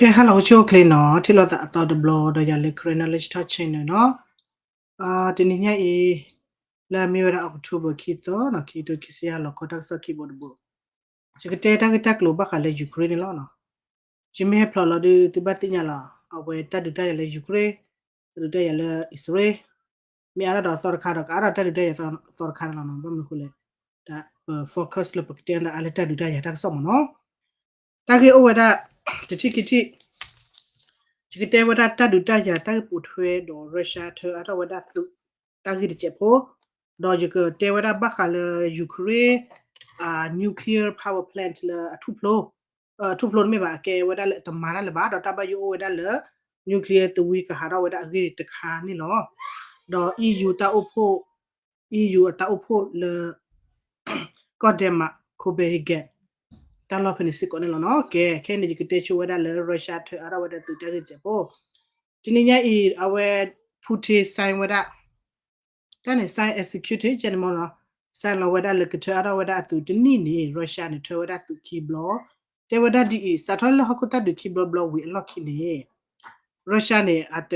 ကဲ ဟါလီၤ အိၣ်ဆူၣ်အိၣ်ချ့နီၤ, ထံၣ်လိာ်သးအသီတဘျီဒီးယၤလၢ Karen Knowledge Talk Channel နီၤ. တနံၤညါအံၤ လၢအမ့ၢ်ဝဲဒၣ် October ခံသီနီၤ, ခံကထိခံဆံယဲၢ် လီၤခီတၢ်ကစီၣ်ခံဘိတဘိ, ယကတဲတၢ်ဂ့ၢ်တၢ်ကျိၤဘၣ်ဃးလၢ Ukraine န့ၣ်လီၤ. ယမ့ၢ်ဟဲဖျိးလီၤဒုး သုဘၣ်သ့ၣ်ညါလီၤ, အဝဲတၢ်ဒုးတၢ်ယၤလၢ Ukraine, တၢ်ဒုးတၢ်ယၤလၢအံၣ်စရ့လး, မ့ၢ်အါထီၣ်ဒီးသီတခါဒီး ကအါထီၣ်တၢ်ဒုးတၢ်ယၤသီတခါလီၤနီၤ. ဘၣ်မနုၤအဃိလဲၣ်, ဒီးပ focus လၢပကတဲအသးအါလၢတၢ်ဒုးတၢ်ယၤတၢ်ကစီၣ်မ့ၢ်နီၤ. တၢ်ဂ့ၢ်အိၣ်ဝဲဒၣ် တထံၣ်ခံထံၣ်, ယကတဲဝဲဒၣ်တၢ်ဒုးတၢ်ယၤတၢ်ဂ့ၢ်ပိာ်ထွဲဒီး Russia ထၢအါထီၣ်ဝဲဒၣ်သုးတၢ်ဂ့ၢ်တစဲးဖိ, ဒီးယကတဲဝဲဒၣ်ဘၣ်ဃးလၢ Ukraine nuclear power plant လၢအထူၣ်ဖျိ, ထူၣ်ဖျိတမ့ၢ်ဘၣ်, အကဲဝဲဒၣ်လၢအတမၤတၢ်လၢၤဘၣ်, ဒီးတၢ်ဘၣ်ယိၣ်အိၣ်ဝဲဒၣ်လၢ nuclear သဝံကဟးထီၣ်ဝဲဒၣ်အဂ့ၢ်တခါန့ၣ်လီၤ. ဒီး EU တၢ်အိၣ်ဖှိၣ်, EU အတၢ်အိၣ်ဖှိၣ်လၢ ကီၢ် Denmark Copenhagen တၢ်လီၢ်ဖဲန့ၣ်စ့ၢ်ကီးန့ၣ်လီၤနီၤ. ကဲ ခဲအံၤန့ၣ် ယကတဲဆိဝဲဒၣ်လၢ Russia ထၢအါထီၣ်ဝဲဒၣ်သုးတၢ်ဂ့ၢ်တစဲးဖိ, တနံၤညါအံၤ အဝဲ Putin sign ဝဲဒၣ် တၢ်န့ၣ် sign executive ကဲန့ၣ်မ့ၢ်နီၤ, sign လီၤဝဲဒၣ်လၢကထၢအါထီၣ်ဝဲဒၣ်အသုးတနံၣ်န့ၣ် Russia န့ၣ် ထၢဝဲဒၣ်သုးခံဘျီ, တဲဝဲဒၣ်ဒ်အံၤ, စးထီၣ်လၢဟီၣ်ခိၣ်တၢ်ဒုးခံဘျီဘျီဝံၤအလီၢ်ခံန့ၣ် Russia န့ၣ်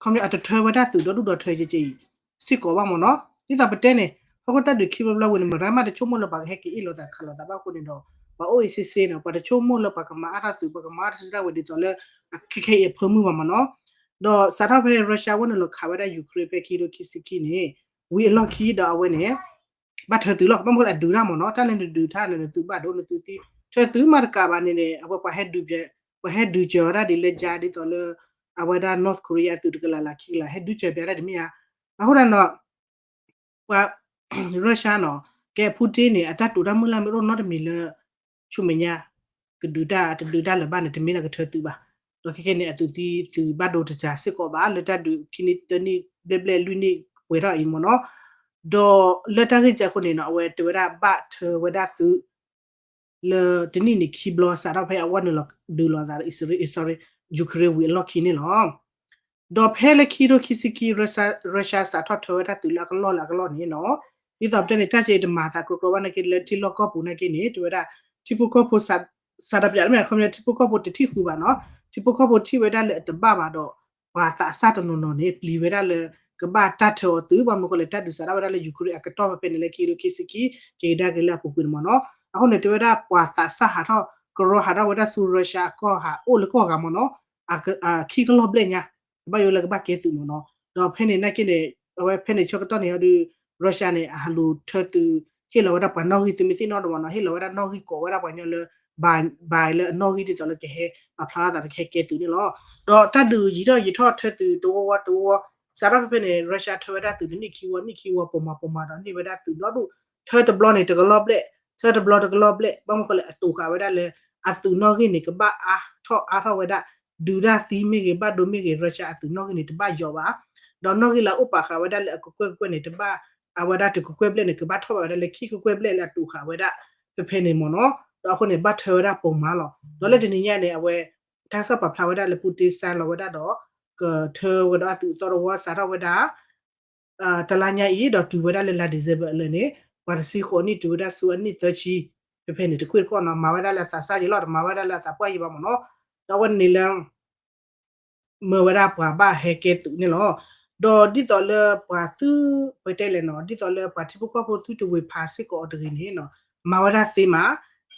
ခီပညီအတထၢဝဲဒၣ်သုးဒီဒူၣ်ဒီထၢကဲကဲအံၤ စ့ၢ်ကီးဘၣ်မ့ၢ်နီၤ. ဒ်သိးပတဲန့ၣ် ဟီၣ်ခိၣ်တၢ်ဒုးခံဘျီဘျီဝံၤန့ၣ် မတၤမးတဆိကမိၣ်လၢပှၤကဟဲက့ၤအ့ၣ်လိာ်သးခးလိာ်သးဘၣ်အဃိန့ၣ်ဒီး ပှၤအိၣ်အ့ၣ်စ့စ့နီၤ, ပှၤတဆိကမိၣ်လၢပှၤကမၤအါထီၣ်သုး, ပှၤကမၤအါထီၣ်စုတၢ်ဝဲဒ်သိးလၢ ခဲခဲအံၤအဖၢမုၢ်ဘၣ်မ့ၢ်နီၤ. ဒီးစးထီၣ်ဖဲ Russia ဝဲနုာ်လီၤခးဝဲဒၣ် Ukraine ဖဲခံကထိခံဆံခံန့ၣ် ဝံၤအလီၢ်ခံဒီးအဝဲန့ၣ် ဘၣ်ထၢသုးလီၤ, ဘၣ်မနုၤဃိလၢအဒုးတၢ်မ့ၢ်နီၤ, တၢ်လၢနဒုးတၢ်လၢနသုးဘၣ်ဒိနသုးသံ, ထၢသုးမးတကးဘၣ်န့ၣ်န့ၣ် အဝဲပှၤဟဲဒုး, ပှၤဟဲဒုးစၢၤဝဲဒၣ်ဒ်လၢကါ ဒ်သိးလၢ အဝဲဒၣ် North Korea အသုးတကလးလၢခံကလး ဟဲဒုးစၢၤပၠးတၢ်ဒ်မ့ၢ်ဧါ. အဃိသတးဒီး ပှၤ Russia နီၤ, ကဲ Putin န့ၣ် အတၢ်တိာ်တၢ်မုၢ်လၢ်မ့ၢ်အိၣ်နီတမံၤလၢ ဆူမဲာ်ညါ ကဒုးတၢ်တဒုးတၢ်လၢၤဘၣ်န့ၣ် တမ့ၢ်လၢကထၢသုးဘၣ်. ဒီးခဲခဲန့ၣ် အသုးသံသုးဘၣ်ဒိတစှၤစ့ၢ်ကီးဘၣ် လၢတၢ်ဒုးခံနံၣ်သၢနံၣ်ဘျဲၣ်ဘျဲၣ်လွံၢ်နံၣ်ပှဲၤထီၣ်အံၤမ့ၢ်နီၤ. ဒီးလၢတၢ်ဂ့ၢ်စဲးအဃိန့ၣ်နီၤ အဝဲတဲဝဲဒၣ်ဘၣ်ထၢဝဲဒၣ်သုး လၢတနံၣ်န့ၣ်ခံဘျီ စးထီၣ်ဖဲအဝဲနုာ်လီၤဒုးလိာ်သး အံၣ်စရ့လး, အံၣ်စရ့လး, Ukraine ဝံၤအလီၢ်ခံန့ၣ်လီၤ. ဒီးဖဲလၢခံကထိခံဆံခံ Russia စးထီၣ်ထၢဝဲဒၣ်သုးလၢအကလီၢ်လၢအကလီၢ်န့ၣ်နီၤ, ဒ်သိးပတဲန့ၣ် တၢ်စ့တမၤသးကြီကြီဘၣ်နာ်က့ လၢထံလီၢ်ကီၢ်ပူၤနာ်က့န့ၣ် တဲဝဲဒၣ် ထံဖိကီၢ်ဖိ စးထီၣ်ပၠးတမ့ၢ် ခီပညီ ထံဖိကီၢ်ဖိတထံၣ်ဃုာ်ဘၣ်နီၤ, ထံဖိကီၢ်ဖိထံၣ်ဝဲဒၣ်လၢအတဘၣ်ဘၣ်ဒီး ပှၤသးစၢ်တနီၤနီၤန့ၣ် ပျံၤဝဲဒၣ်လၢ ကဘၣ်တၢ်ထၢအီၤသုး ဘၣ်မနုၤဃိလဲၣ် တၢ်ဒုးစးထီၣ်ဝဲဒၣ်လၢ Ukraine အကတီၢ်ဖဲဖဲန့ၣ်လၢခံကထိခံဆံခံ က့ၤကဒါက့ၤလၢအပူၤကွံာ်န့ၣ်မ့ၢ်နီၤ, အဃိန့ၣ် တဲဝဲဒၣ်ပှၤသးစၢ်ဟးထီၣ် ကရီဟးထီၣ်ဝဲဒၣ်ဆူ Russia အကီၢ်ဟးအိၣ်လၢကီၢ်ဂၤမ့ၢ်နီၤ, ခံကလီၢ်ဘျဲၣ်ညါ ကဘၣ်ယိၣ်လၢကဘၣ်ကဲသုးမ့ၢ်နီၤ, ဒီးဖဲန့ၣ်နာ်က့န့ၣ် အဝဲဖဲန့ၣ်ဆၢကတီၢ်န့ၣ်ဒီး Russia န့ၣ် အဟးလူၤထၢသုး ဟ့ၣ်လီၤဝဲဒၣ်ပှၤနီၣ်ဂံၢ်သုးမ့ၢ်သ့ၣ်နီၣ်တမ့ၢ်နီၤ, ဟ့ၣ်လီၤဝဲဒၣ်နီၣ်ဂံၢ်ကိးဝဲဒၣ်ပှၤကညီလၢ ဘၣ်လၢအနီၣ်ဂံၢ်ဒ်သိးလၢကဟဲ ပာ်ဖျါထီၣ်သးလၢကဟဲကဲသုးန့ၣ်လီၤ. ဒီးတၢ်ဒုးယံာ်ထီၣ်ယံာ်ထီၣ်ထၢသုးတဝီဝီတဝီဝီ, စးထီၣ်ဖဲဖဲန့ၣ် Russia ထၢဝဲဒၣ်သုးတနံၣ်ခံဝီ နံၣ်ခံဝီ ပိာ်မၤပိာ်မၤဒီးန့ၢ်ဝဲဒၣ်သုးဒီဒူၣ်, ထၢတဘျီန့ၣ် တကလီၢ်ဘျဲၣ်, ထၢတဘျီတကလီၢ်ဘျဲၣ်, ဘၣ်မနုၤဃိလဲၣ် အတိာ်ဃာ်ဝဲဒၣ်လၢ အသုးနီၣ်ဂံၢ်န့ၣ် ကဘၣ်အါထီၣ်အါထီၣ်ဝဲဒၣ်, ဒုးတၢ်သံမ့ၢ်ဂ့ၤ ဘၣ်ဒိမ့ၢ်ဂ့ၤ Russia အသုးနီၣ်ဂံၢ်န့ၣ် တဘၣ်ယီၤဘၣ်, ဒီးနီၣ်ဂံၢ်လၢအအိၣ်ပာ်ဃာ်ဝဲဒၣ်လၢအကကွဲၢ်ကကွဲၢ်န့ၣ် တဘၣ် အဝဲဒၣ်တကကွဲၢ်ဘျဲၣ်န့ၣ် ကဘၣ်ထီၣ်ဘၣ်ဝဲဒၣ်လၢခံကကွဲၢ်ဘျဲၣ်လၢအတိာ်ဃာ်ဝဲဒၣ် ဖဲဖဲန့ၣ်မ့ၢ်နီၤ, ဒီးအဃိန့ၣ် ဘၣ်ထၢဝဲဒၣ်ပိာ်မၤလီၤ. ဒီးလၢတနံၤညါန့ၣ် အဝဲ တၢ်ကစီၣ်ပာ်ဖျါဝဲဒၣ်လၢ Putin sign လီၤဝဲဒၣ်ဒီး ကထၢဝဲဒၣ်အသုးအသီတဝီ စးထီၣ်ဝဲဒၣ် တလါညါအံၤ ဒီးတုၤဝဲဒၣ်လၢလါ December အလၢာ်န့ၣ် ပှၤတဆံဃိးနံၣ်တုၤဝဲဒၣ်ဆူအနံၣ်သၢဆံ ဖဲဖဲန့ၣ် တကွ့ၢ်တခီၣ်နီၤ, မၤဝဲဒၣ်လၢအသးစၢ်ယံၤလီၤ, တမၤဝဲဒၣ်လၢအသးပှၢ်ယံၤဘၣ်မ့ၢ်နီၤ, ဒီးအဝဲန့ၣ်လၢ မၢဝဲဒၣ်ပှၤဘၣ်ဟဲကဲသုးန့ၣ်လီၤ. ဒီးဒ်သိးလၢပှၤသု ပတဲလဲၣ်နီၤ, ဒ်သိးလၢပှၤထံဖိကီၢ်ဖိသုတဝ့ၤဖးစ့ၢ်ကီးအီၤတဂ့ၤန့ၣ်နီၤ, မၤဝဲဒၣ်သ့မး,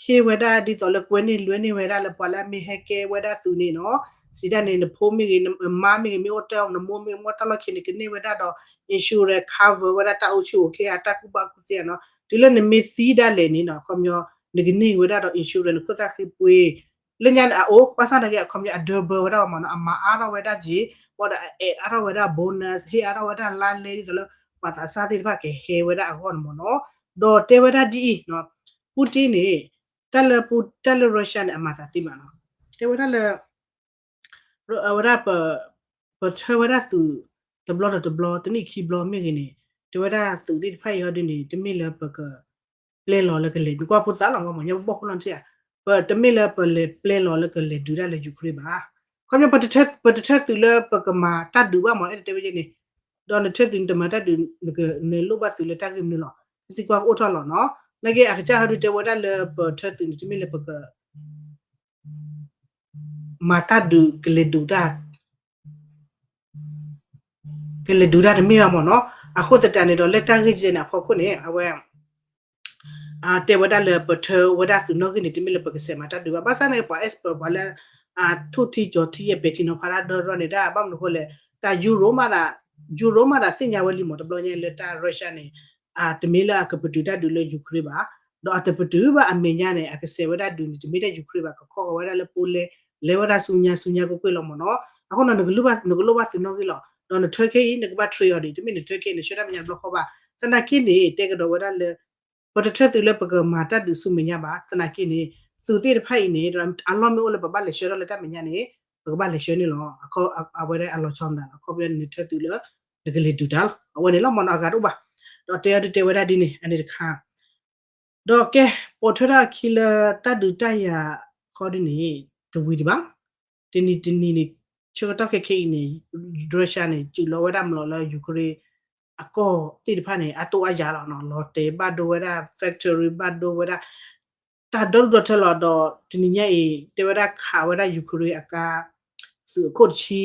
ဟ့ၣ်ဝဲဒၣ်ဒ်သိးလၢကွဲန့ၢ်လွဲန့ၢ်ဝဲဒၣ်လၢပှၤလၢအမ့ၢ်ဟဲကဲဝဲဒၣ်သုးန့ၣ်နီၤ, စံးတၢ်န့ၣ် နဖိမ့ၢ်ဂ့ၤ နမါမ့ၢ်ဂ့ၤ မ့ၢ်အိၣ်တၢ်အိၣ် နမိၢ်မ့ၢ်အိၣ်တၢ်လီၢ်ခံန့ၣ် ကန့ၢ်ဝဲဒၣ်ဒီး insurance cover ဝဲဒၣ်တၢ်အိၣ်ဆူၣ်အိၣ်ချ့ဧါ တၢ်ကူၣ်ဘၣ်ကူၣ်သ့ဧါနီၤ, တုၤလၢနမ့ၢ်သံဒၣ်လဲာ်န့ၣ်နီၤ, ခီပညီ နကန့ၢ်ဝဲဒၣ်ဒီး insurance နခိၣ်သၣ်ဃံပှ့ၤ လၢညါန့ၣ်အအိၣ် ဘၣ်ဆၣ်သနာ်က့ အခီပညီအ double ဝဲဒၣ်မ့ၢ်နီၤ, အမၤအါထီၣ်ဝဲဒၣ်က့ၤ, ဘၣ်ဒီးအ add အါထီၣ်ဝဲဒၣ် bonus ဟ့ၣ်အါထီၣ်ဝဲဒၣ်လါလဲဒ်သိးလၢ ပှၤသးစၢ်သ့ၣ်တဖၣ်ကဟဲဝဲဒၣ်အဂီၢ်န့ၣ်မ့ၢ်နီၤ, ဒီးတဲဝဲဒၣ်ဒ်အံၤနီၤ, Putin န့ၣ် တၢ်လၢ တၢ်လၢ Russia န့ၣ် အမၤသးသ့မးနီၤ, တဲဝဲဒၣ်လၢ အဝဲဒၣ် ပထၢဝဲဒၣ်သုး တဘျီဒီးတဘျီ တနံၣ်ခံဘျီမ့ၢ်ဂ့ၤန့ၣ်, တဲဝဲဒၣ်သုးသ့ၣ်တဖၣ်အံၤဟီဒ်န့ၣ် တမ့ၢ်လၢပက ပျဲလီၤလၢကလဲၤ နကွၢ်ဖိသၣ်လီၤ မ့ၢ်ညါပဘီၣ်ဖိလီၤထံၣ်ဧါ, ပတမ့ၢ်လၢပလဲၤပျဲလီၤလၢကလဲၤဒုးတၢ်လၢ Ukraine ဘၣ်, ခီပညီ ပတထၢသုးလၢပကမၤတၢ်ဒုးဘၣ်မ့ၢ် အဲၣ်ဒိးတဲဝဲန့ၣ်, ဒီးနထၢသုးနတမၤတၢ်ဒုး နလိၣ်ဘၣ်သုးလၢတၢ်ဂ့ၢ်မနုၤလီၤ, သံကွၢ်အိၣ်ထီၣ်လီၤနီၤ, နာ်က့အကစၢ်ဟီဒုးတဲဝဲဒၣ်လၢပထၢသုးန့ၣ် တမ့ၢ်လၢပက မၤတၢ်ဒုးကလဲၤဒုးတၢ် ကလဲၤဒုးတၢ်တမ့ၢ်ဘၣ်မ့ၢ်နီၤ. အဃိသတးန့ၣ်ဒီး လၢတၢ်ဂ့ၢ်ကဲန့ၣ်အဖီခိၣ်န့ၣ် အဝဲ တဲဝဲဒၣ်လၢပထၢဝဲဒၣ်သုးနီၣ်ဂံၢ်န့ၣ် တမ့ၢ်လၢပကစဲးမၤတၢ်ဒုးဘၣ်. ဘၣ်ဆၣ်န့ၣ် ပှၤ expert ပှၤလၢ ထူၣ်ထံကၠီၤထံ ယပဲာ်ထံနီၤဖးတၢ်ဒီရီန့ၣ် တၢ်ဘၣ်မနုၤအဃိလဲၣ် တၢ် Euro မး Euro မးဒၣ်သ့ၣ်ညါဝဲလံမ့ၢ် တဘျီညါလၢတၢ် Russia န့ၣ် တမ့ၢ်လၢအကပတုာ်တၢ်ဒုးလၢ Ukraine ဘၣ်, ဒီးအတပတုာ်ဘၣ်အမဲာ်ညါန့ၣ် အကစဲးဝဲဒၣ်ဒုးန့ၣ် တမ့ၢ်ထဲ Ukraine ဘၣ် ကခီဃီၤဝဲဒၣ်လၢ Poland လဲၤဝဲဒၣ်ဆူညါဆူညါကွ့ၢ်ကွ့ၢ်လီၤမ့ၢ်နီၤ. အဃိန့ၣ် နကလိၣ်ဘၣ်သုးနီၣ်ဂံၢ်လီၤ. ဒီးနထၢခဲအံၤ နကဘၣ် trade အီၤဒံး တမ့ၢ်နထၢခဲအံၤ နဆှၢတၢ်မဲာ်ညါတဘျီဃီဘၣ်. သနာ်က့န့ၣ် တဲကဒီးဝဲဒၣ်လၢ ပတထၢသုးလၢပကမၤတၢ်ဒုးဆူမဲာ်ညါဘၣ်. သနာ်က့န့ၣ် သုးသ့ၣ်တဖၣ်အံၤန့ၣ် အလီၢ်မ့ၢ်အိၣ်လၢပဘၣ်လဲၤဆှၢထီၣ်လၢတၢ်မဲာ်ညါန့ၣ် ပကဘၣ်လဲၤဆှၢန့ၣ်လီၤ. အဝဲဒၣ်အလီၤဆီမတၤလီၤ အခီပညီန့ၣ်နထၢသုးလၢ နကလဲၤဒုးတၢ်လီၤ အဝဲန့ၣ်လီၤမ့ၢ်နီၤ အဂၤတအိၣ်ဘၣ်. ဒီးတဲအီၤဒုးတဲဝဲဒၣ်ဒ်န့ၣ် အန့ၣ်တခါ ဒီးကဲ ပိာ်ထွဲထီၣ်အခံလၢတၢ်ဒုးတၢ်ယၤခီဒ်န့ၣ် တဝံၤဒံးဘၣ်. တနံၤတနံၤန့ၣ် ဆၢကတီၢ်ခဲခဲအံၤန့ၣ် Russia န့ၣ် စုးလီၤဝဲဒၣ်မျိာ်လၢ Ukraine အကီၢ်သ့ၣ်တဖၣ်န့ၣ် အတိၢ်အါယၤလီၤနီၤ. လီၤတဲာ်ဘၣ်ဒိဝဲဒၣ် factory ဘၣ်ဒိဝဲဒၣ် တၢ်ဒီဒူၣ်ဒီထၢလီၤ. ဒီးတနံၤညါအံၤ တဲဝဲဒၣ်ခးဝဲဒၣ် Ukraine အကါ သုးအခိၣ်တဆံ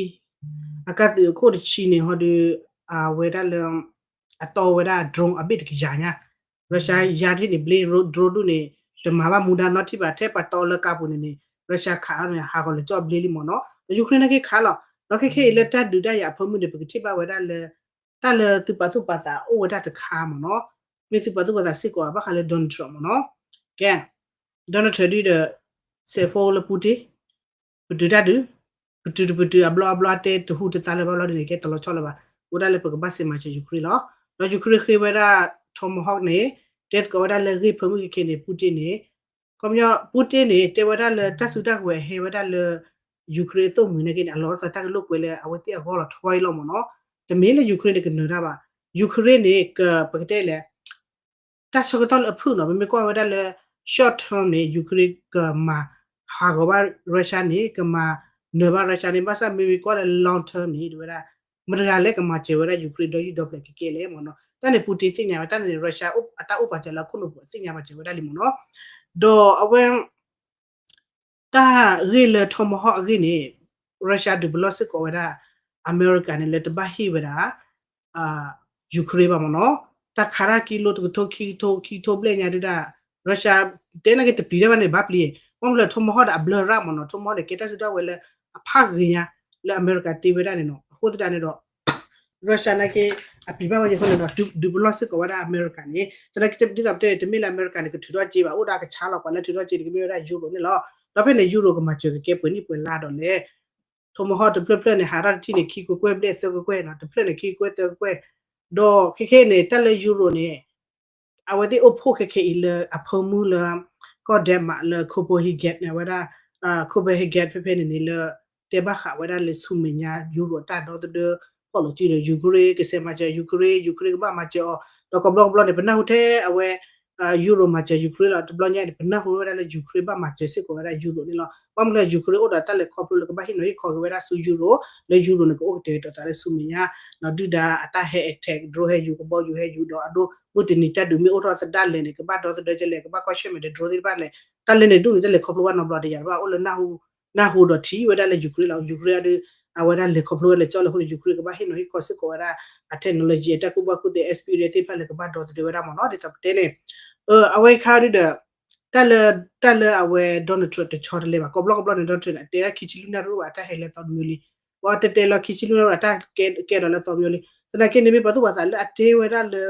အကါသုးအခိၣ်တဆံန့ၣ်ဟီဒုး အဝဲဒၣ်လၢ အတီဝဲဒၣ် drone အဘ့ၣ်တကယၤညါ Russia ယါထံၣ်န့ၣ် ဘျ့ drone ဒူၣ်န့ၣ် တမၤဘၣ်မူဒါနီတထံၣ်ဘၣ် ထဲပှၤတီလၢကါပူၤန့ၣ်န့ၣ် Russia ခးအီၤန့ၣ် ဟးဂီၤလၢကၠီၣ်ဘျ့လံမ့ၢ်နီၤ. ဒီး Ukraine နာ်က့ခးလီၤ. ဒီးခဲခဲအံၤလၢတၢ်ဒုးတၢ်ယၤအဖၢမုၢ်န့ၣ် ပကထံၣ်ဘၣ်ဝဲဒၣ်လၢ တၢ်လၢသုးပာ်သူၣ်ပာ်သးအိၣ်ဝဲဒၣ်တခါမ့ၢ်နီၤ. မ့ၢ်သုးပာ်သူၣ်ပာ်သးစ့ၢ်ကီး ဘၣ်ဃးလၢ Donald Trump မ့ၢ်နီၤ. ကဲ Donald Trump ဒ်ဒီး စဲးဖိလၢ Putin ပတုာ်တၢ်ဒုး ပတုာ်တပတုာ်အဘျီအဘျီတဲတဟူးတသါလၢၤဘၣ်ဘျီဒ်န့ၣ် ကဲတလီၤဆီလၢၤဘၣ်. အိၣ်ဒၣ်လၢပကဘၣ်စံးမၤစၢၤ Ukraine လီၤ. ဒီး Ukraine ဃ့ဝဲဒၣ် Tomahawk န့ၣ် တဲသကိးဝဲဒၣ်လၢဂ့ၢ်ဖၢမုၢ်ခဲခဲန့ၣ် Putin န့ၣ် ခီပညီ Putin န့ၣ် တဲဝဲဒၣ်လၢတၢ်စုတၢ်ကဝဲၤဟဲဝဲဒၣ်လၢ Ukraine အသိၣ်မှံၤနာ်က့န့ၣ် အလီၤဆီတၢ်ကလိာ်ကွဲလၢအဝဲသ့ၣ်အဂီၢ်လီၤ ထွဲလီၤမ့ၢ်နီၤ. တမ့ၢ်လၢ Ukraine န့ၣ်ကနၢၤတၢ်ဘၣ်. Ukraine န့ၣ် က ပကတဲလဲၣ် တၢ်ဆၢကတီၢ်လၢအဖုၣ်နီၤ မ့မ့ၢ်ကွၢ်ဝဲဒၣ်လၢ short term န့ၣ် Ukraine ကမၤဟးဂီၤဘၣ် Russia န့ၣ် ကမၤနၢၤဘၣ် Russia န့ၣ် ဘၣ်ဆၣ်မ့မ့ၢ်ကွၢ်လၢ long term န့ၣ် တဝဲဒၣ် မတဂၤလဲၣ်ကမၤစၢၤဝဲဒၣ် Ukraine ဒီးယုၢ်ဒီပျဲၤကကဲလဲၣ်မ့ၢ်နီၤ. တၢ်န့ၣ် Putin သ့ၣ်ညါဝဲ တၢ်န့ၣ် Russia အတၢ်အိၣ်ပာ်စၢၤလၢအခိၣ်နူာ်ပူၤ အသ့ၣ်ညါပာ်စၢၤဝဲဒၣ်လံမ့ၢ်နီၤ. ဒီးအဝဲ တၢ်ဂ့ၢ်လၢ Tomahawk အဂ့ၢ်န့ၣ် Russia ဒုးပလီၢ်စ့ၢ်ကီးဝဲဒၣ် အမဲရကၤန့ၣ် လၢတဘၣ်ဟ့ၣ်ဝဲဒၣ် Ukraine ဘၣ်မ့ၢ်နီၤ. တၢ်ခးတၢ်ကံလိတကထိခံကထိ ခံကထိဘျဲၣ်ညါဒုဒၣ် Russia တဲနာ်က့တပျံၤတၢ်ဘၣ်န့ၣ် ဘၣ်ပျံၤ ဘၣ်မနုၤလဲၣ် Tomahawk ဒီးအဘျၢရၣ်မ့ၢ်နီၤ. Tomahawk န့ၣ် ကဲတၢ်စုတၢ်ဝဲၤလၢအဖးဂ့ၤညါ လၢအမဲရကၤတ့ဝဲဒၣ်န့ၣ်နီၤ. အဃိသတးန့ၣ်ဒီး Russia နာ်က့ အပျံၤဘၣ်ဝဲယဲၢ်ဃိန့ၣ်ဒီး ဒုးပလီၢ်စ့ၢ်ကီးဝဲဒၣ်အမဲရကၤန့ၣ် သနာ်က့ဒ်သိးပတဲန့ၣ် တမ့ၢ်လၢအမဲရကၤန့ၣ် ကထုးထီၣ်စ့ဘၣ် အိၣ်ဒီးအကဆါလီၤ ပှၤလၢထုးထီၣ်စ့န့ၣ် ကမ့ၢ်ဝဲဒၣ် Euro န့ၣ်လီၤ. ဒီးဖဲန့ၣ် Euro ကမၤစၢၤကကဲပှဲၤနံၣ်ပှဲၤလါဒီးလဲၣ် Tomahawk တဖျၢၣ်ဖျၢၣ်န့ၣ် ဟးထီၣ်တထံၣ်န့ၣ် ခံကကွဲၢ်ဘျဲၣ်သၢကကွဲၢ်နီၤ တဖျၢၣ်န့ၣ် ခံကကွဲၢ်သၢကကွဲၢ် ဒီးခဲခဲန့ၣ် တၢ်လၢ Euro န့ၣ် အဝဲသ့ၣ်အိၣ်ဖှိၣ်ခဲခဲအံၤလၢအဖၢမုၢ်လၢ ကီၢ် Denmark လၢ Copenhagen န့ၣ် အဝဲဒၣ် Copenhagen ဖဲဖဲန့ၣ်န့ၣ်လၢ တဲဘၣ်ဃးဝဲဒၣ်လၢဆူမဲာ်ညါ Euro အတၢ်ဒီသဒၢ ဖီၣ်လိာ်စုဒီး Ukraine ကစဲးမၤစၢၤ Ukraine Ukraine ကဘၣ်မၤစၢၤအီၤ ဒီးကိးဘျီကိးဘျီန့ၣ် ပနၢ်ဟူထဲအဝဲ Euro မၤစၢၤ Ukraine လီၤ. တဘျီညါန့ၣ် ပနၢ်ဟူဝဲဒၣ်လၢ Ukraine ဘၣ်မၤစၢၤစ့ၢ်ကီးဝဲဒၣ် Euro န့ၣ်လီၤ. ဘၣ်မနုၤလဲၣ် Ukraine အိၣ်ဒီးတၢ်လဲၤခီဖျိလၢကဘၣ်ဟ့ၣ်နီၤဟ့ၣ်ခီက့ၤဝဲဒၣ်ဆူ Euro လၢ Euro န့ၣ် ကအိၣ်ကတဲာ်ကတီၤသးလၢဆူမဲာ်ညါ ဒုၣ်ဒါအတၢ်ဟဲ attack drone ဟဲယူၤ ကဘီယူၤဟဲယူၤဒီးအဒိ မုၢ်တနံၤတၢ်ဒုးမ့ၢ်အိၣ်ထီၣ်သဒၣ်လဲာ်န့ၣ် ကဘၣ်ဒီသဒၢကလဲၣ် ကဘၣ်ကွၢ်ဆၢၣ်မဲာ်ဒီး drone သ့ၣ်တဖၣ်လဲၣ် တၢ်လၢန့ၣ်ဒူၣ်န့ၣ် တၢ်လဲၤခီဖျိဘၣ်နီတဘျီဒီးယၤတဘၣ်အိၣ်လၢ နၢ်ဟူဒီးထံၣ်ဝဲဒၣ်လၢ Ukraine လီၤ. Ukraine အဒုး အဝဲဒၣ်လဲၤခီဖျိဝဲလဲၤကၠီၣ်လၢအဃိန့ၣ် Ukraine ကဘၣ်ဟ့ၣ်နီၤဟ့ၣ်ခီစ့ၢ်ကီးဝဲဒၣ် အ technology အတၢ်ကူၣ်ဘၣ်ကူၣ်သ့ experience သ့ၣ်တဖၣ်လၢကဘၣ်ဒီသဒၢဝဲဒၣ်မ့ၢ်နီၤ ဒ်သိးပတဲန့ၣ် အဝဲခါဒုဒီး တၢ်လၢ တၢ်လၢအဝဲ Donald Trump တဆီတလဲဘၣ် ကိးဘျီကိးဘျီန့ၣ် Donald Trump န့ၣ် အတဲဒၣ်ခံဆံလွံၢ်နၣ်ရံၣ်အိၣ်ဘၣ် အတၢ်ဟဲလၢသီတမံၤလံ ပှၤတတဲလီၤခံဆံလွံၢ်နၣ်ရံၣ် အတၢ်ကဲထီၣ်လၢသီတမံၤလံ သနာ်က့န့ၣ်မ့ၢ်ပှၤသူၣ်ပှၤသးလၢအတဲဝဲဒၣ်လၢ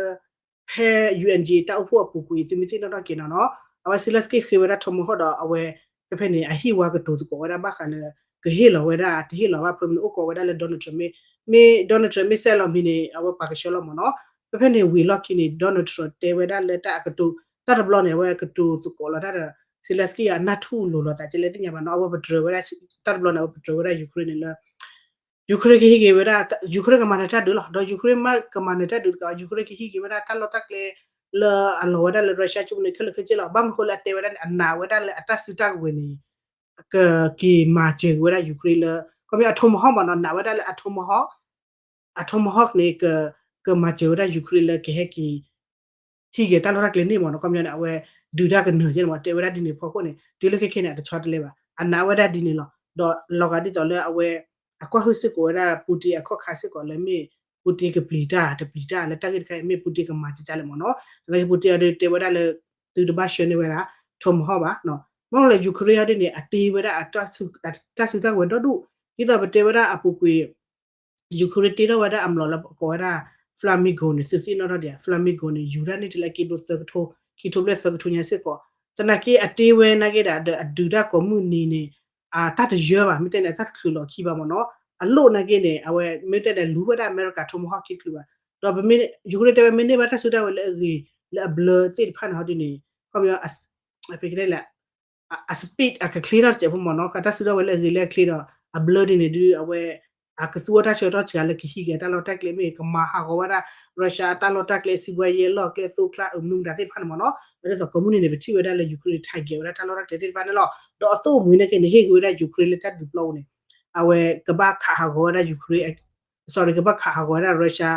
ဖဲ ယူၣ်အၣ်အၣ် တၢ်အိၣ်ဖှိၣ်အပူၤကွံာ် သုမ့ၢ်သ့ၣ်နီၣ်ထီၣ်က့ၤနီၤနီၤ အဝဲ Zelenskyy ဃ့ဝဲဒၣ် Tomahawk ဒီးအဝဲ ဖဲဖဲန့ၣ် အဟံၣ်ဝါကတိၤသကိးဝဲဒၣ်ဘၣ်ဃးလၢ ကဟ့ၣ်လီၤဝဲဒၣ် တဟ့ၣ်လီၤဘၣ်ဖဲမနုၤအိၣ်ကိးဝဲဒၣ်လၢ Donald Trump မ့ၢ် မ့ၢ် Donald Trump မ့ၢ်စဲးလီၤမံၤန့ၣ် အဝဲပာ်ကဆှီလီၤမ့ၢ်နီၤ ဖဲဖဲန့ၣ်ဝံၤလီၢ်ခံန့ၣ် Donald Trump တဲဝဲဒၣ်လၢတၢ်အကတိၤ တၢ်တဘျီန့ၣ် အဝဲကတိၤသကိးလီၤတၢ်ဒီး Zelenskyy အနၢ်ထူၣ်လိၤလိာ်သးကလဲၣ်သ့ၣ်ညါဘၣ်နီၤ အဝဲပတြၢၤဝဲဒၣ် တၢ်တဘျီန့ၣ် အဝဲပတြၢၤဝဲဒၣ် Ukraine န့ၣ်လၢ Ukraine ကဟံးက့ၤဝဲဒၣ် Ukraine ကမၤနၢၤတၢ်ဒုးလီၤ ဒီး Ukraine မ့ၢ်ကမၤနၢၤတၢ်ဒုးတကး Ukraine ကဟံးက့ၤဝဲဒၣ်တၢ်လီၢ်တၢ်ကျဲ လၢအလီၤဝဲဒၣ်လၢ Russia ကၠိန့ၣ် ခဲလၢာ်ခဲဆ့လီၤ ဘၣ်မနုၤဃိလၢအတဲဝဲဒၣ်န့ၣ် အနာ်ဝဲဒၣ်လၢအတၢ်စုတၢ်ကဝဲၤန့ၣ် ကက့ၤမၤစၢၤက့ၤဝဲဒၣ် Ukraine လၢ ခီပညီ အ Tomahawk မ့ၢ်နီၤ နာ်ဝဲဒၣ်လၢအ Tomahawk အ Tomahawk န့ၣ် ကမၤစၢၤဝဲဒၣ် Ukraine လၢကဟဲက့ၤ ဟံးက့ၤတၢ်လီၢ်တၢ်ကျဲန့ၣ်မ့ၢ်နီၤ ခီပညီန့ၣ် အဝဲဒုးတၢ်ကနၢၤကဲန့ၣ်မ့ၢ် တဲဝဲဒၣ်ဒ်န့ၣ်ဖီခိၣ်န့ၣ် တုၤလၢခဲခဲန့ၣ် အတဆီတလဲဘၣ် အနာ်ဝဲဒၣ်ဒ်န့ၣ်လီၤ. ဒီးလီၤဂာ်ဒ်သိးလၢအဝဲ အကွၢ်ဟုၣ်စ့ၢ်ကီးဝဲဒၣ် Putin အခီၣ်ခါစ့ၢ်ကီးလၢမ့ၢ် Putin ကပျံၤတၢ်တပျံၤတၢ်လၢတၢ်ဂ့ၢ်တခါအံၤ မ့ၢ် Putin ကမၤကကါလဲၣ်မ့ၢ်နီၤ. သနာ်က့ Putin အဒုးတဲဝဲဒၣ်လၢ သုတဘၣ်ဆှၢန့ၢ်ဝဲဒၣ် Tomahawk ဘၣ်. မ့ၢ်လၢ Ukraine အီၤဒ်န့ၣ် အတ့ဝဲဒၣ် တၢ်စုတၢ်ဝဲၤဒီဒူၣ် ဒ်သိးပတဲဝဲဒၣ်အပူၤကွံာ် Ukraine တ့ထီၣ်ဝဲဒၣ်အမျိာ်လၢကိးဝဲဒၣ် Flamingo န့ၣ် သုသ့ၣ်နီၣ်ထီၣ်ဒံးဧါ, Flamingo န့ၣ် ယူၤတၢ်န့ၢ်တုၤလၢအက့ဒိသၢကထိ ခံကထိဘျဲၣ်သၢကထိညါစ့ၢ်ကီး, သနာ်က့အတ့ဝဲနာ်က့ဒၣ်ဒီးအဒုးတၢ်ကိးမုၢ်နံၤန့ၣ် အတၢ်တယၢဘၣ် မ့ၢ်တဲန့ၣ် အတၢ်တချုးလီၤခံဘၣ်မ့ၢ်နီၤ, အလိၣ်နာ်က့န့ၣ် အဝဲမ့ၢ်တဲန့ၣ် လူၤဝဲဒၣ်အမဲရကၤ Tomahawk ခံတချုးဘၣ်, ဒီး Ukraine တဲဝဲမ့ၢ်န့ၢ်ဘၣ်တၢ်စုတၢ်ဝဲၤလၢအဂ့ၤ လၢအဘျၢသ့ၣ်တဖၣ်န့ၣ်ဟီဒ်န့ၣ် ခီပညီ အ speed အကချ့ထီၣ်တစဲးဖိမ့ၢ်နီၤ, တၢ်စုထီၣ်ဝဲလၢအဂ့ၤလၢအချ့ဒီး အဘျၢဒ်န့ၣ်ဒုး အဝဲ အကသူအီၤတၢ်ဆၢကတီၢ်စှၤလၢကဟံးက့ၤအတၢ်လီၢ်တၢ်ကျဲမ့ၢ် ကမၤဟးဂီၤဝဲဒၣ် Russia အတၢ်လီၢ်တၢ်ကျဲ စံးဘှါယဲလီၢ်ကျဲ သိကျါ အမနုၤမတၤသ့ၣ်တဖၣ်န့ၣ်မ့ၢ်နီၤ, ဒ်သိးကိးမုၢ်နံၤန့ၣ် ပထံၣ်ဝဲဒၣ်လၢ Ukraine န့ၣ် target ဝဲဒၣ်တၢ်လီၢ်တၢ်ကျဲသ့ၣ်တဖၣ်န့ၣ်လီၤ, ဒီးအသိၣ်အမှံၤနာ်က့န့ၣ် ဟ့ၣ်က့ၤဝဲဒၣ် Ukraine လၢတၢ်ဒုးပျီပူၤန့ၣ် အဝဲကဘၣ်ခးဟးဂီၤဝဲဒၣ် Ukraine sorry ကဘၣ်ခးဟးဂီၤဝဲဒၣ် Russia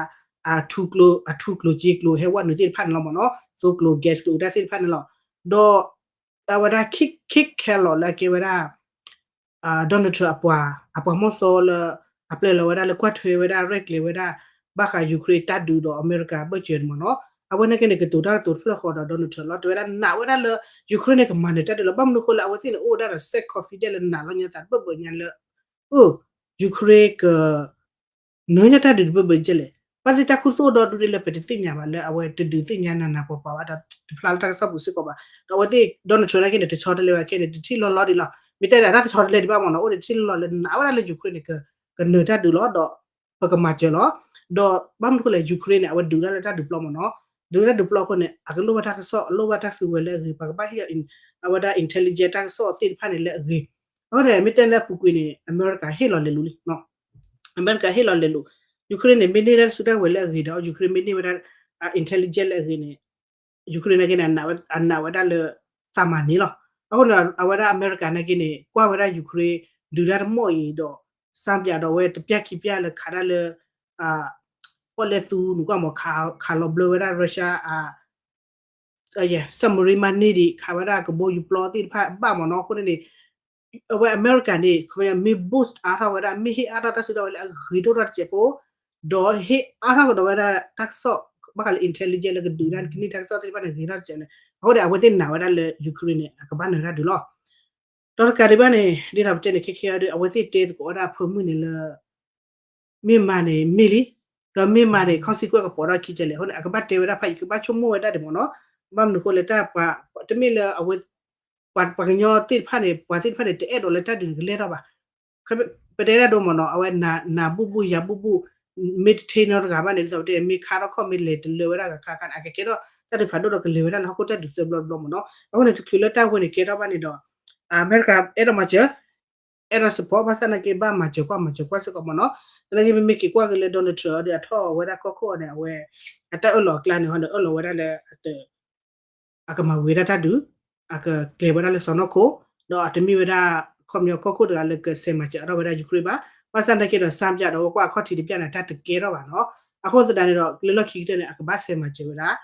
အထူကျိ အထူကျိၤစ့ကျိၤ ဟဲဝဲနုာ်သ့ၣ်တဖၣ်န့ၣ်လီၤမ့ၢ်နီၤ, သိကျိၤ gas ကျိၤတၢ်သ့ၣ်တဖၣ်န့ၣ်လီၤ, ဒီး အဝဲဒၣ် Keith Kellogg လၢအကဲဝဲဒၣ် Donald Trump အပှၤ အပှၤမီၢ်သီလၢ အပျဲလီၤဝဲဒၣ်လၢကွၢ်ထွဲဝဲဒၣ်ရဲၣ်ကျဲၤဝဲဒၣ် ဘၣ်ဃး Ukraine တၢ်ဒုးဒီးအမဲရကၤဘၢၣ်စၢၤန့ၣ်မ့ၢ်နီၤ, အဝဲန့ၣ်က့န့ၣ် ကတိၤတၢ်ကတိၤတဖျၢၣ်ဃီဒီး Donald Trump လီၤ, တဲဝဲဒၣ်နာ်ဝဲဒၣ်လၢ Ukraine န့ၣ် ကမၤနၢၤတၢ်ဒုးလီၤ, ဘၣ်မနုၤဃိလၢအဝဲသ့ၣ်န့ၣ် အိၣ်ဝဲဒၣ်ဒီး self confidence လၢနာ်လီၤညါသးတဘၢၣ်ဘၢၣ်ညါလၢ အိၣ် Ukraine က နၢၤညါတၢ်ဒုးတဘၢၣ်ဘၢၣ်ကဲလဲၣ်, ဘၣ်သ့ၣ်တၢ်ခူသူၣ်အိၣ်ဒီဒူၣ်ဒ်လၢပတသ့ၣ်ညါဘၣ်လၢအဝဲတဒုးသ့ၣ်ညါနးနးပှၤပှၤဘၣ်ဒီး တဖျါလၢတၢ်ကစီၣ်ပူၤစ့ၢ်ကီးဘၣ်, ဒီးအဝဲသ့ၣ် Donald Trump နာ်က့န့ၣ် တဆီတလဲဘၣ်ခဲန့ၣ် တထံၣ်လီၤလီၤဒံးလီၤ, မ့ၢ်တဲဒၣ်တၢ်တဆီတလဲဒံးဘၣ်မ့ၢ်နီၤ, အိၣ်ဒီးတထံၣ်လီၤလီၤလၢနာ်ဝဲဒၣ်လၢ Ukraine န့ၣ် ကနၢၤတၢ်ဒုးလီၤ, ဒီးပကမၤစၢၤလီၤ, ဒီးဘၣ်မနုၤအဃိလဲၣ် Ukraine န့ၣ် အဝဲဒုးဒၣ်လၢတၢ်ဒုးပျီမ့ၢ်နီၤ, ဒုးဒၣ်ဒုးပျီအဃိန့ၣ် အကလိၣ်ဘၣ်တၢ်ကစီၣ် အလိၣ်ဘၣ်တၢ်စုကဝဲၤလၢအဂ့ၤ, ပှၤကဘၣ်ဟ့ၣ်အီၤ အဝဲဒၣ် intelligence တၢ်ကစီၣ်သ့ၣ်တဖၣ်န့ၣ်လၢအဂ့ၤ, အဃိန့ၣ် မ့ၢ်တဲလၢအပူၤကွံာ်န့ၣ် အမဲရကၤဟ့ၣ်လီၤလဲၤလူၤလံ အမဲရကၤဟ့ၣ်လီၤလဲၤလူၤ, Ukraine န့ၣ် မ့ၢ်န့ၢ်ဒၣ်စုတၢ်ဝဲၤလၢအဂ့ၤဒီး Ukraine မ့ၢ်န့ၢ်ဝဲဒၣ် intelligence လၢအဂ့ၤန့ၣ် Ukraine နာ်က့န့ၣ် အနာ်ဝဲဒၣ်လၢ သးမၤန့ၢ်လီၤ, အဃိန့ၣ် အဝဲဒၣ်အမဲရကၤနာ်က့န့ၣ် ကွၢ်ဝဲဒၣ် Ukraine ဒုးတၢ်တမီၢ်အံၤဒီး စၢ်ပၠးဒီးဝဲတပျၢ်ခံပျၢ်လၢခးတၢ်လၢ ပီၣ်လဲၣ်သူနုာ်ကွၢ်မး ခးလီၤဘျၢဝဲဒၣ် Russia submarine မၤန့ၢ်ဒံး ခးဝဲဒၣ်ကဘီယူၤပျီသ့ၣ်တဖၣ်ဘၣ်မ့ၢ်နီၤ, အဃိန့ၣ်န့ၣ် အဝဲအမဲရကၤန့ၣ် ခီပညီ မ့ၢ် boost အါထီၣ်ဝဲဒၣ် မ့ၢ်ဟ့ၣ်အါထီၣ်တၢ်စုတၢ်ဝဲၤလၢအဂ့ၤဒိၣ်ထီၣ်တစဲးဖိ, ဒီးဟ့ၣ်အါထီၣ်ကဒီးဝဲဒၣ်တၢ်ကစီၣ် ဘၣ်ဃးလၢ intelligence လၢကဒုးတၢ်ကန့ၢ်တၢ်ကစီၣ်သ့ၣ်တဖၣ်န့ၣ် ဂ့ၤထီၣ်တစဲးန့ၣ်, အဃိန့ၣ် အဝဲသ့ၣ်နာ်ဝဲဒၣ်လၢ Ukraine န့ၣ် အကဘၣ်နၢၤတၢ်ဒုးလီၤ. ဒီးတကးဒံးဘၣ်န့ၣ် ဒ်သိးပတဲန့ၣ် ခဲခဲအံၤဒီး အဝဲသ့ၣ်တဲသကိးဝဲဒၣ်အဖၢမုၢ်န့ၣ်လၢ မ့ၢ်မၤန့ၣ်မ့ၢ်လံ, ဒီးမ့ၢ်မၤန့ၣ် consequence ကပိာ်ထီၣ်ခံကလဲၣ်, အဃိန့ၣ် အကဘၣ်တဲဝဲဒၣ်ဖးယံာ် ကဘၣ်ဆိကမိၣ်ဝဲဒၣ်ဒံးမ့ၢ်နီၤ, ဘၣ်မနုၤဃိလၢတၢ်ပှၤ တမ့ၢ်လၢအဝဲ ပှၤ ပှၤကညီသ့ၣ်တဖၣ်န့ၣ် ပှၤသ့ၣ်တဖၣ်န့ၣ် တအဲၣ်ဒိးလၢတၢ်ဒုးန့ၣ်ကလဲၢ်ထီၣ်ဘၣ်. ပတဲဒၣ်ဒိမ့ၢ်နီၤ အဝဲနၤဘူးဘူးယၤဘူးဘူး မ့ၢ်တထံၣ်နီတဂၤဘၣ်န့ၣ် ဒ်သိးပတဲ မ့ၢ်ခါထီၣ်ခီၣ်မ့ၢ်လဲၤတလၢဝဲဒၣ်ဂၤခါခါန့ၣ် အကကဲထီၣ်တၢ်ဒုးသၢဘျီတဘျီမ့ၢ်နီၤ. အဃိန့ၣ် တချုးလၢတၢ်ဝဲန့ၣ်ကဲထီၣ်ဘၣ်န့ၣ်ဒီး အမဲရကၤအဲၣ်ဒိးမၤစၢၤ အဲၣ်ဒိး support ဘၣ်ဆၣ်နာ်က့ ဘၣ်မၤစၢၤကွၢ်မၤစၢၤကွၢ်စ့ၢ်ကီးမ့ၢ်နီၤ. သနာ်က့ ပမ့ၢ်က့ၤကွၢ်က့ၤလၢ Donald Trump ဒီး အထီၣ်ဝဲဒၣ်ကီၢ်ခိၣ်အီၤန့ၣ် အဝဲ အတၢ်အၢၣ်လီၤအကျါန့ၣ် ဟီဒီးအၢၣ်လီၤဝဲဒၣ်လၢ အကမၤဝံၤဒၣ်တၢ်ဒုး, အကကျဲၤဝဲဒၣ်လၢစီၢ်နီၤခိၣ်, ဒီးအတမ့ၢ်ဝဲဒၣ် ခီပညီကီၢ်ခိၣ်တဂၤလၢကဆဲးမၤစၢၤအါထီၣ်ဝဲဒၣ် Ukraine ဘၣ်. ဘၣ်ဆၣ်နာ်က့ဒီး စၢ်ပၠးဒီးဝဲကွၢ်အခီၣ်ထံးတပျၢ်န့ၣ် တၢ်တကဲထီၣ်ဘၣ်နီၤ. အဃိသတးန့ၣ်ဒီး လၢလီၢ်ခံကတၢၢ်န့ၣ် အကဘၣ်ဆဲးမၤစၢၤဝဲဒၣ်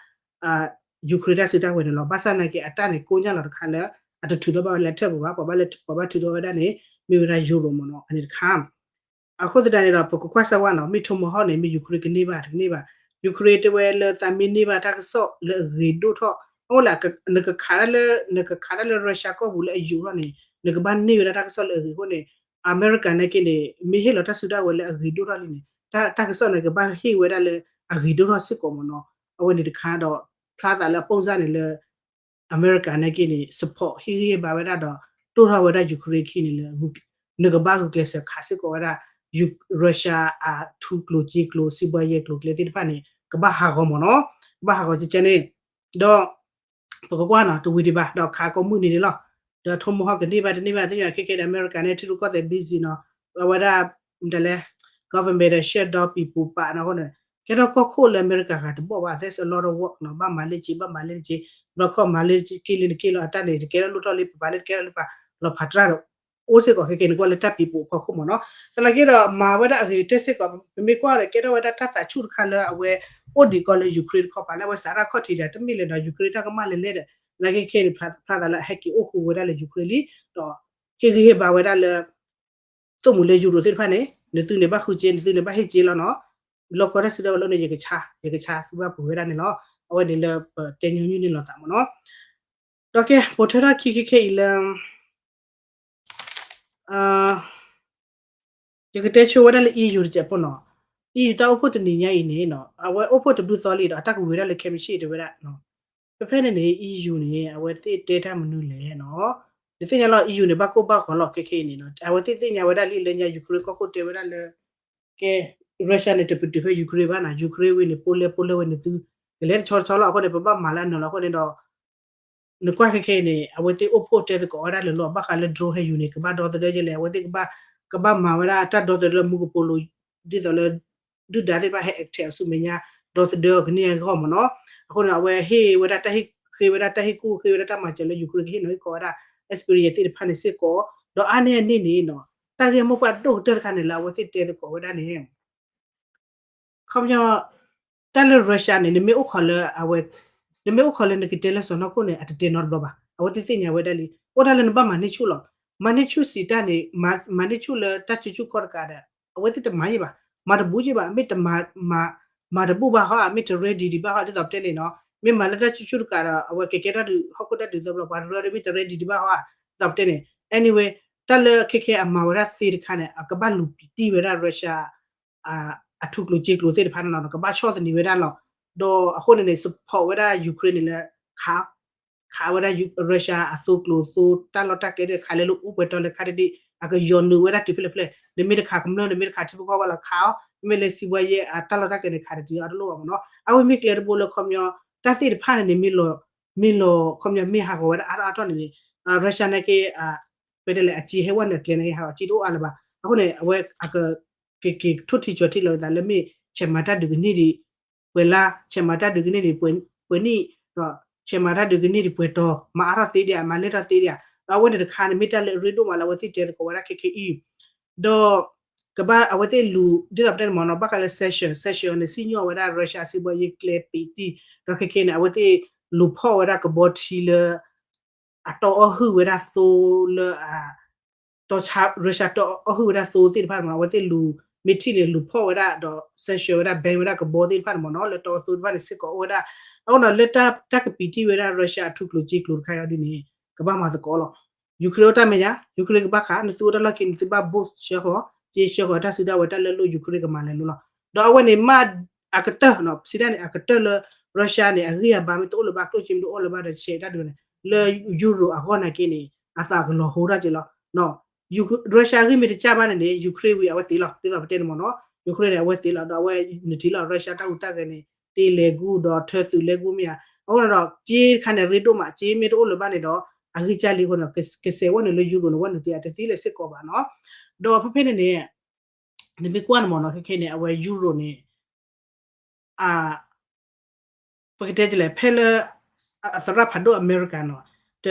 Ukraine တၢ်စုတၢ်ဝဲၤန့ၣ်လီၤ. ဘၣ်ဆၣ်နာ်က့ အတၢ်န့ၣ်ကိညၢ်လီၤတခါလၢ အတထုးထီၣ်ဘၣ်ဝဲလၢထၢၣ်ပူၤဘၣ်, ပှၤဘၣ်လၢ ပှၤဘၣ်ထုးထီၣ်ဝဲဒၣ်န့ၣ် မ့ၢ်ဝဲဒၣ် Europe မ့ၢ်နီၤ အန့ၣ်တခါ အဃိသတးန့ၣ်ဒီး ပကကွၢ်စၢ်ဝဲနီၤ မ့ၢ် Tomahawk န့ၣ် မ့ၢ် Ukraine ကန့ၢ်ဘၣ်တန့ၢ်ဘၣ်. Ukraine တဲဝဲလၢသးမ့ၢ်န့ၢ်ဘၣ်တၢ်ကစီၣ်လၢအဂ့ၤဒိၣ်ထီၣ် အဃိလၢ နကခးတၢ်လၢ နကခးတၢ်လၢ Russia ကီၢ်ပူၤလၢအယိာ်ထီၣ်န့ၣ် နကဘၣ်န့ၢ်ဝဲဒၣ်တၢ်ကစီၣ်လၢအဂ့ၤအဃိန့ၣ် အမဲရကၤနာ်က့န့ၣ် မ့ၢ်ဟ့ၣ်လီၤတၢ်စုတၢ်ဝဲၤလၢအဂ့ၤဒိၣ်ထီၣ်လံန့ၣ် တၢ်ကစီၣ်န့ၣ် ကဘၣ်ဟ့ၣ်ဝဲဒၣ်လၢအဂ့ၤဒိၣ်ထီၣ်စ့ၢ်ကီးမ့ၢ်နီၤ. အဝဲန့ၣ်တခါဒီး ဖျါသးလၢအပိၢ်စၢ်န့ၣ်လၢ အမဲရကၤနာ်က့န့ၣ် support ဟ့ၣ်ဂံၢ်ဟ့ၣ်ဘါဝဲဒၣ်ဒီး တိၢ်ထီၣ်ဝဲဒၣ် Ukraine ခံန့ၣ်လၢ နကဘၣ်ဂုာ်ကျဲးစၢးခးစ့ၢ်ကီးဝဲဒၣ် Russia အထူကျိၤစ့ကျိၤ စံးဘှါယဲကျိၤကျဲသ့ၣ်တဖၣ်န့ၣ် ကဘၣ်ဟးဂီၤမ့ၢ်နီၤ, ကဘၣ်ဟးဂီၤကဲကဲန့ၣ်, ဒီး ပကကွၢ်နီၤ တဝံၤဒံးဘၣ် ဒီးခးကိးမုၢ်နံၤန့ၣ်လီၤ. ဒီး Tomahawk ကန့ၢ်ဘၣ်တန့ၢ်ဘၣ်သ့ၣ်ညါခဲခဲဒီး အမဲရကၤန့ၣ် ထံရူၢ်ကီၢ်သဲး busy နီၤ, အဝဲဒၣ် မတၤလဲၣ် government ဒီး shutdown ပံၤပူၤပာ်နီၤအဃိန့ၣ် ကဲထီၣ်ကီၢ်ခိၣ်လၢအမဲရကၤဂၤတဘီၣ်ဘၣ် there's a lot of work နီၤ, ဘၣ်မၤလၢက့ ဘၣ်မၤလၢက့, ဘျီခီၣ်မၤလၢက့လံနက့လီၤ အတၢ်န့ၣ် တကဲထီၣ်လိၣ်ထီၣ်လံ ပပာ်လၢတကဲထီၣ်လံပာ် လီၤဖးတြၢ်ဒီး အိၣ်စ့ၢ်ကီးခဲခဲန့ၣ် ကွၢ်လၢတၢ်ပံၤပူၤအဖီခိၣ်မ့ၢ်နီၤ. သနာ်က့ဒီး မၤဝဲဒၣ်အဂ့ၤကတၢၢ်စ့ၢ်ကီး ပမ့ၢ်ကွၢ်ဒီးကဲထီၣ်ဝဲဒၣ်တၢ်သးဆူၣ်တခါလၢအဝဲအိၣ်ဒံးကီးလၢ Ukraine တခီပၤ လၢအဝဲစးထီၣ်ခီၣ်ထံးဒီး တမ့ၢ်လၢၤဒီး Ukraine တၢ်ကမၣ်လဲၤလဲၣ်ဒီး သနာ်က့ခဲန့ၣ် ဖျါသးလၢအဟဲက့ၤအိၣ်ဃူဝဲဒၣ်လၢ Ukraine လံ ဒီး ဟ့ၣ်ဂံၢ်ဟ့ၣ်ဘါဝဲဒၣ်လၢ သိၣ်မူၤလၢ Euro သ့ၣ်တဖၣ်န့ၣ် နသုန့ၣ်ဘၣ်ဃုစ့ နသုန့ၣ်ဘၣ်ဟ့ၣ်စ့လီၤနီၤ, လီၢ်ကီတၢ်စုကဝဲၤလၢန့ၣ် ယကဆါ ယကဆါသုဘၣ်ပှ့ၤဝဲဒၣ်န့ၣ်လီၤ. အဝဲန့ၣ်လၢပတဲညီနုၢ်န့ၢ်လိာ်သးမ့ၢ်နီၤ. ဒီးကဲ ပိာ်ထွဲထီၣ်ခံခဲခဲအံၤလၢ ယကတဲဆိဝဲဒၣ်လၢ E U တစဲးဖိနီၤ, E U တၢ်အိၣ်ဖှိၣ်တနံၤညါအံၤန့ၣ်နီၤ အဝဲအိၣ်ဖှိၣ်တဘျုးသီလံဒီး အတၢ်ကဝံၤဝဲဒၣ်လၢခဲမုၢ်ဆ့ၣ်တဲဝဲဒၣ်, ဖဲဖဲန့ၣ်န့ၣ် E U န့ၣ် အဝဲသ့ၣ်တဲတၢ်မနုၤလဲၣ်နီၤ, နသ့ၣ်ညါလီၤ E U န့ၣ် ဘၣ်ကိၢ်ဘၣ်ဂီၤလီၤခဲခဲအံၤန့ၣ်နီၤ အဝဲသ့ၣ်သ့ၣ်ညါဝဲဒၣ်လံလၢညါ Ukraine ကီၢ်ခိၣ်တဲဝဲဒၣ်လၢ ကဲ Russia န့ၣ် တပတုာ်ဖဲ Ukraine ဘၣ်နီၤ, Ukraine ဝံၤန့ၣ် Poland Poland ဝဲန့ၣ်သု ကလဲၤတဆီတဆီလီၤ အဃိန့ၣ် ပဘၣ်မၤလၢအနၢၤလီၤ အဃိန့ၣ်ဒီး နကွၢ်ခဲခဲအံၤန့ၣ် အဝဲသ့ၣ်အိၣ်ဖှိၣ်တဲသကိးဝဲဒၣ်လၢလီၤ ဘၣ်ဃးလၢ drone ဟဲယူၤန့ၣ် ကဘၣ်ဒီသဒၢယဲလဲၣ် အဝဲသ့ၣ် ကဘၣ်မၤဝဲဒၣ်တၢ်ဒီသဒၢလၢမူကပိာ်လိၤ ဒ်သိးလၢ ဒုၣ်ဒါသ့ၣ်တဖၣ်ဟဲ attack အီၤဆူမဲာ်ညါ ဒီသဒၢအီၤကန့ၢ်အဂီၢ်မ့ၢ်နီၤ, အဃိန့ၣ် အဝဲဟ့ၣ်ဝဲဒၣ်တၢ်ဟ့ၣ် ဃ့ဝဲဒၣ်တၢ်ဟ့ၣ်ကူၣ် ဃ့ဝဲဒၣ်တၢ်မၤစၢၤလၢ Ukraine ကဟ့ၣ်နီၤဟ့ၣ်ခီဝဲဒၣ် experience သ့ၣ်တဖၣ်န့ၣ်စ့ၢ်ကီး, ဒီးအါန့ၢ်အန့ၣ်န့ၣ်နီၤ တၢ်ဂ့ၢ်မိၢ်ပှၢ်ဒိၣ်ကတၢၢ်တခါန့ၣ်လၢအဝဲသ့ၣ်တဲသကိးဝဲဒၣ်န့ၣ် ခီပညီ တၢ်လၢ Russia န့ၣ် နမ့ၢ်အိၣ်ခိးလၢအဝဲ နမ့ၢ်အိၣ်ခိးလၢနကတဲလၢစီၢ်နီၤခိၣ်န့ၣ် အတတဲနီတဘျီဘၣ် အဝဲသ့ၣ်သ့ၣ်ညါဝဲဒၣ်လံ အိၣ်ဒၣ်လၢနဘၣ်မၤန့ၢ်ဆူၣ်လီၤ, မၤန့ၢ်ဆူၣ်စံးတၢ်န့ၣ် မၤန့ၢ်ဆူၣ်လၢတၢ်စုဆူၣ်ခီၣ်တကးဒီး အဝဲသ့ၣ်တမၤယံာ်ဘၣ်, မၤတဘူးယံာ်ဘၣ် မ့ၢ်တမၤ မၤတဘူးဘၣ်ဟီ မ့ၢ်တ ready ဒံးဘၣ်ဟီ ဒ်သိးပတဲန့ၣ်နီၤ မ့ၢ်မၤလၢတၢ်စုဆူၣ်တကးဒီး အဝဲကကဲထီၣ်ဒုး ဟီၣ်ခိၣ်တၢ်ဒုးသီဘျီ ပှၤတရၢဒီးမ့ၢ်တ ready ဒံးဘၣ်ဟီ ဒ်သိးပတဲန့ၣ် anyway တၢ်လၢခဲခဲအမၤဝဲဒၣ်သ့တခါန့ၣ် အကဘၣ်လူၤပံးတံၢ်ဝဲဒၣ် Russia အထူကျိၤစ့ကျိၤသ့ၣ်တဖၣ်န့ၣ်လီၤ ကဘၣ်ဆီၣ်သနံးဝဲဒၣ်လီၤ, ဒီးအဃိန့ၣ်န့ၣ် support ဝဲဒၣ် Ukraine န့ၣ်လၢ ခး ခးဝဲဒၣ် Russia အသိကျိၤသိ တၢ်လီၢ်တၢ်ကျဲသ့ၣ် ခးလဲၤလၢအူပှဲၤတီလဲၤခးတဒံး အကယီၤနုာ်ဝဲဒၣ်တုၤဖဲလဲၣ်ဖဲလဲၣ် နမ့ၢ်တခးကမျၢၢ် နမ့ၢ်တခးထံဖိကီၢ်ဖိလီၤ ခးအီၤ မ့မ့ၢ်လၢစံးဘှါယဲၢ်အတၢ်လီၢ်တၢ်ကျဲန့ၣ် ခးတတုၤအီၤတလိၣ်ဘၣ်မ့ၢ်နီၤ အဝဲမ့ၢ်ကျဲတဘိလၢခီပညီ တၢ်သ့ၣ်တဖၣ်န့ၣ်န့ၣ် မ့ၢ်လီၤ မ့ၢ်လီၤ ခီပညီမ့ၢ်ဟးဂီၤဝဲဒၣ်အါထီၣ်အါထီၣ်န့ၣ်န့ၣ် Russia န့ၣ်က့ ပတဲလဲၣ် အစ့ဟဲဝဲနုာ်ကျဲန့ၣ် ဟးဂီၤစ့တအိၣ်အါလၢၤဘၣ် အဃိန့ၣ် အဝဲအက က့ၤက့ၤထိၣ်ထံကၠီၤထံလီၤသးလၢမ့ၢ် ဆဲးမၤတၢ်ဒုးကန့ၢ်ဒံး ပှဲၤလါ ဆဲးမၤတၢ်ဒုးကန့ၢ်ဒံး ပှဲၤနံၣ် ဒီး ဆဲးမၤတၢ်ဒုးကန့ၢ်ဒံးပှဲၤတီၤ မၤအါထီၣ်သ့ဒံး မၤလဲၢ်ထီၣ်သ့ဒံး ဒီးအဝဲန့ၣ်တခါန့ၣ် မ့ၢ်တၢ်လၢအရ့ဒိၣ်မးလၢအဝဲသ့ၣ်တဲသကိးဝဲဒၣ်ခဲခဲအံၤ ဒီး ကဘၣ်အဝဲသ့ၣ်လူၤ ဒ်သိးပတဲန့ၣ်မ့ၢ်နီၤ ဘၣ်ဃးလၢ sanction sanction န့ၣ် စံၣ်ညီၣ်ဝဲဒၣ် Russia အစုဘှါယဲၢ်ကျဲပံးတံၢ် ဒီးခဲခဲန့ၣ် အဝဲသ့ၣ်လူၤဖီၣ်ဝဲဒၣ်ကဘီထံလၢ အတီအီၣ်ဟုၣ်ဝဲဒၣ်သိလၢ တီဆါ Russia တီအီၣ်ဟုၣ်ဝဲဒၣ်သိသ့ၣ်တဖၣ်န့ၣ်မ့ၢ်နီၤ အဝဲသ့ၣ်လူၤ မ့ၢ်ထံၣ်န့ၣ် လူၤဖီၣ်ဝဲဒၣ်ဒီး sanction ဝဲဒၣ် ban ဝဲဒၣ်ကဘီသ့ၣ်တဖၣ်န့ၣ်မ့ၢ်နီၤ လၢတီအီၣ်သိတဖၣ်န့ၣ်စ့ၢ်ကီးအိၣ်ဝဲဒၣ် အဃိန့ၣ် လၢတၢ်ကပံးတံၢ်ဝဲဒၣ် Russia အထူကျိၤစ့ကျိၤတခါအံၤဒ်န့ၣ် ကဘၣ်မၤသကိးလီၤ Ukraine အိၣ်တၢ်မဲာ်ညါ Ukraine ကဘၣ်ခး နသုအိၣ်တၢ်လီၢ်ခံ နသုဘၣ် boss ဆှၢဃီၤ က့ဆှၢဃီၤတၢ်စုတၢ်ဝဲၤတၢ်လၢလိၣ် Ukraine ကမၤလဲၤလိၤလီၤ ဒီးအဝဲန့ၣ်မ့ၢ် အကတၢၢ် စံးတၢ်န့ၣ် အကတၢၢ်လၢ Russia န့ၣ် အဂံၢ်အဘါမ့ၢ်တအိၣ်လၢၤဘၣ် ကျိၣ်စ့မ့ၢ်တအိၣ်လၢၤဘၣ်ဒီး ဆဲးတၢ်ဒုးန့ၣ် လၢ Euro အဂီၢ်နာ်က့န့ၣ် အသးကလီၤဟိတၢ်က့လီၤ Russia အဂံၢ်မ့ၢ်တစၢ်ဘၣ်န့ၣ်န့ၣ် Ukraine ဝံၤအဝဲသ့လီၤ ဒ်သိးပတဲန့ၣ်မ့ၢ်နီၤ Ukraine န့ၣ် အဝဲသ့လီၤ ဒီးအဝဲန့ၣ်ထံၣ်လီၤ Russia တၢ်ဟူးတၢ်ဂဲၤန့ၣ် တ့လဲၤကူဒီးထၢသုးလဲၤကူမ့ၢ်ဧါ အဃိန့ၣ်ဒီး စ့တခါန့ၣ် ရ့ဒိၣ်မး စ့မ့ၢ်တအိၣ်လၢၤဘၣ်န့ၣ်ဒီး အဂံၢ်စၢ်လံအဃိန့ၣ် ကစဲးဝဲန့ၣ်လၢ Euro န့ၣ် ဝဲန့ၣ်သ့အတသ့လၢၤစ့ၢ်ကီးဘၣ်နီၤ ဒီးဖဲဖဲန့ၣ်န့ၣ် နမ့ၢ်ကွၢ်န့ၣ်မ့ၢ်နီၤ ခဲခဲန့ၣ် အဝဲ Euro န့ၣ် ပကတဲလဲၣ် ဖဲလၢ အသရၣ်ဖးဒိၣ်အမဲရကၤနီၤ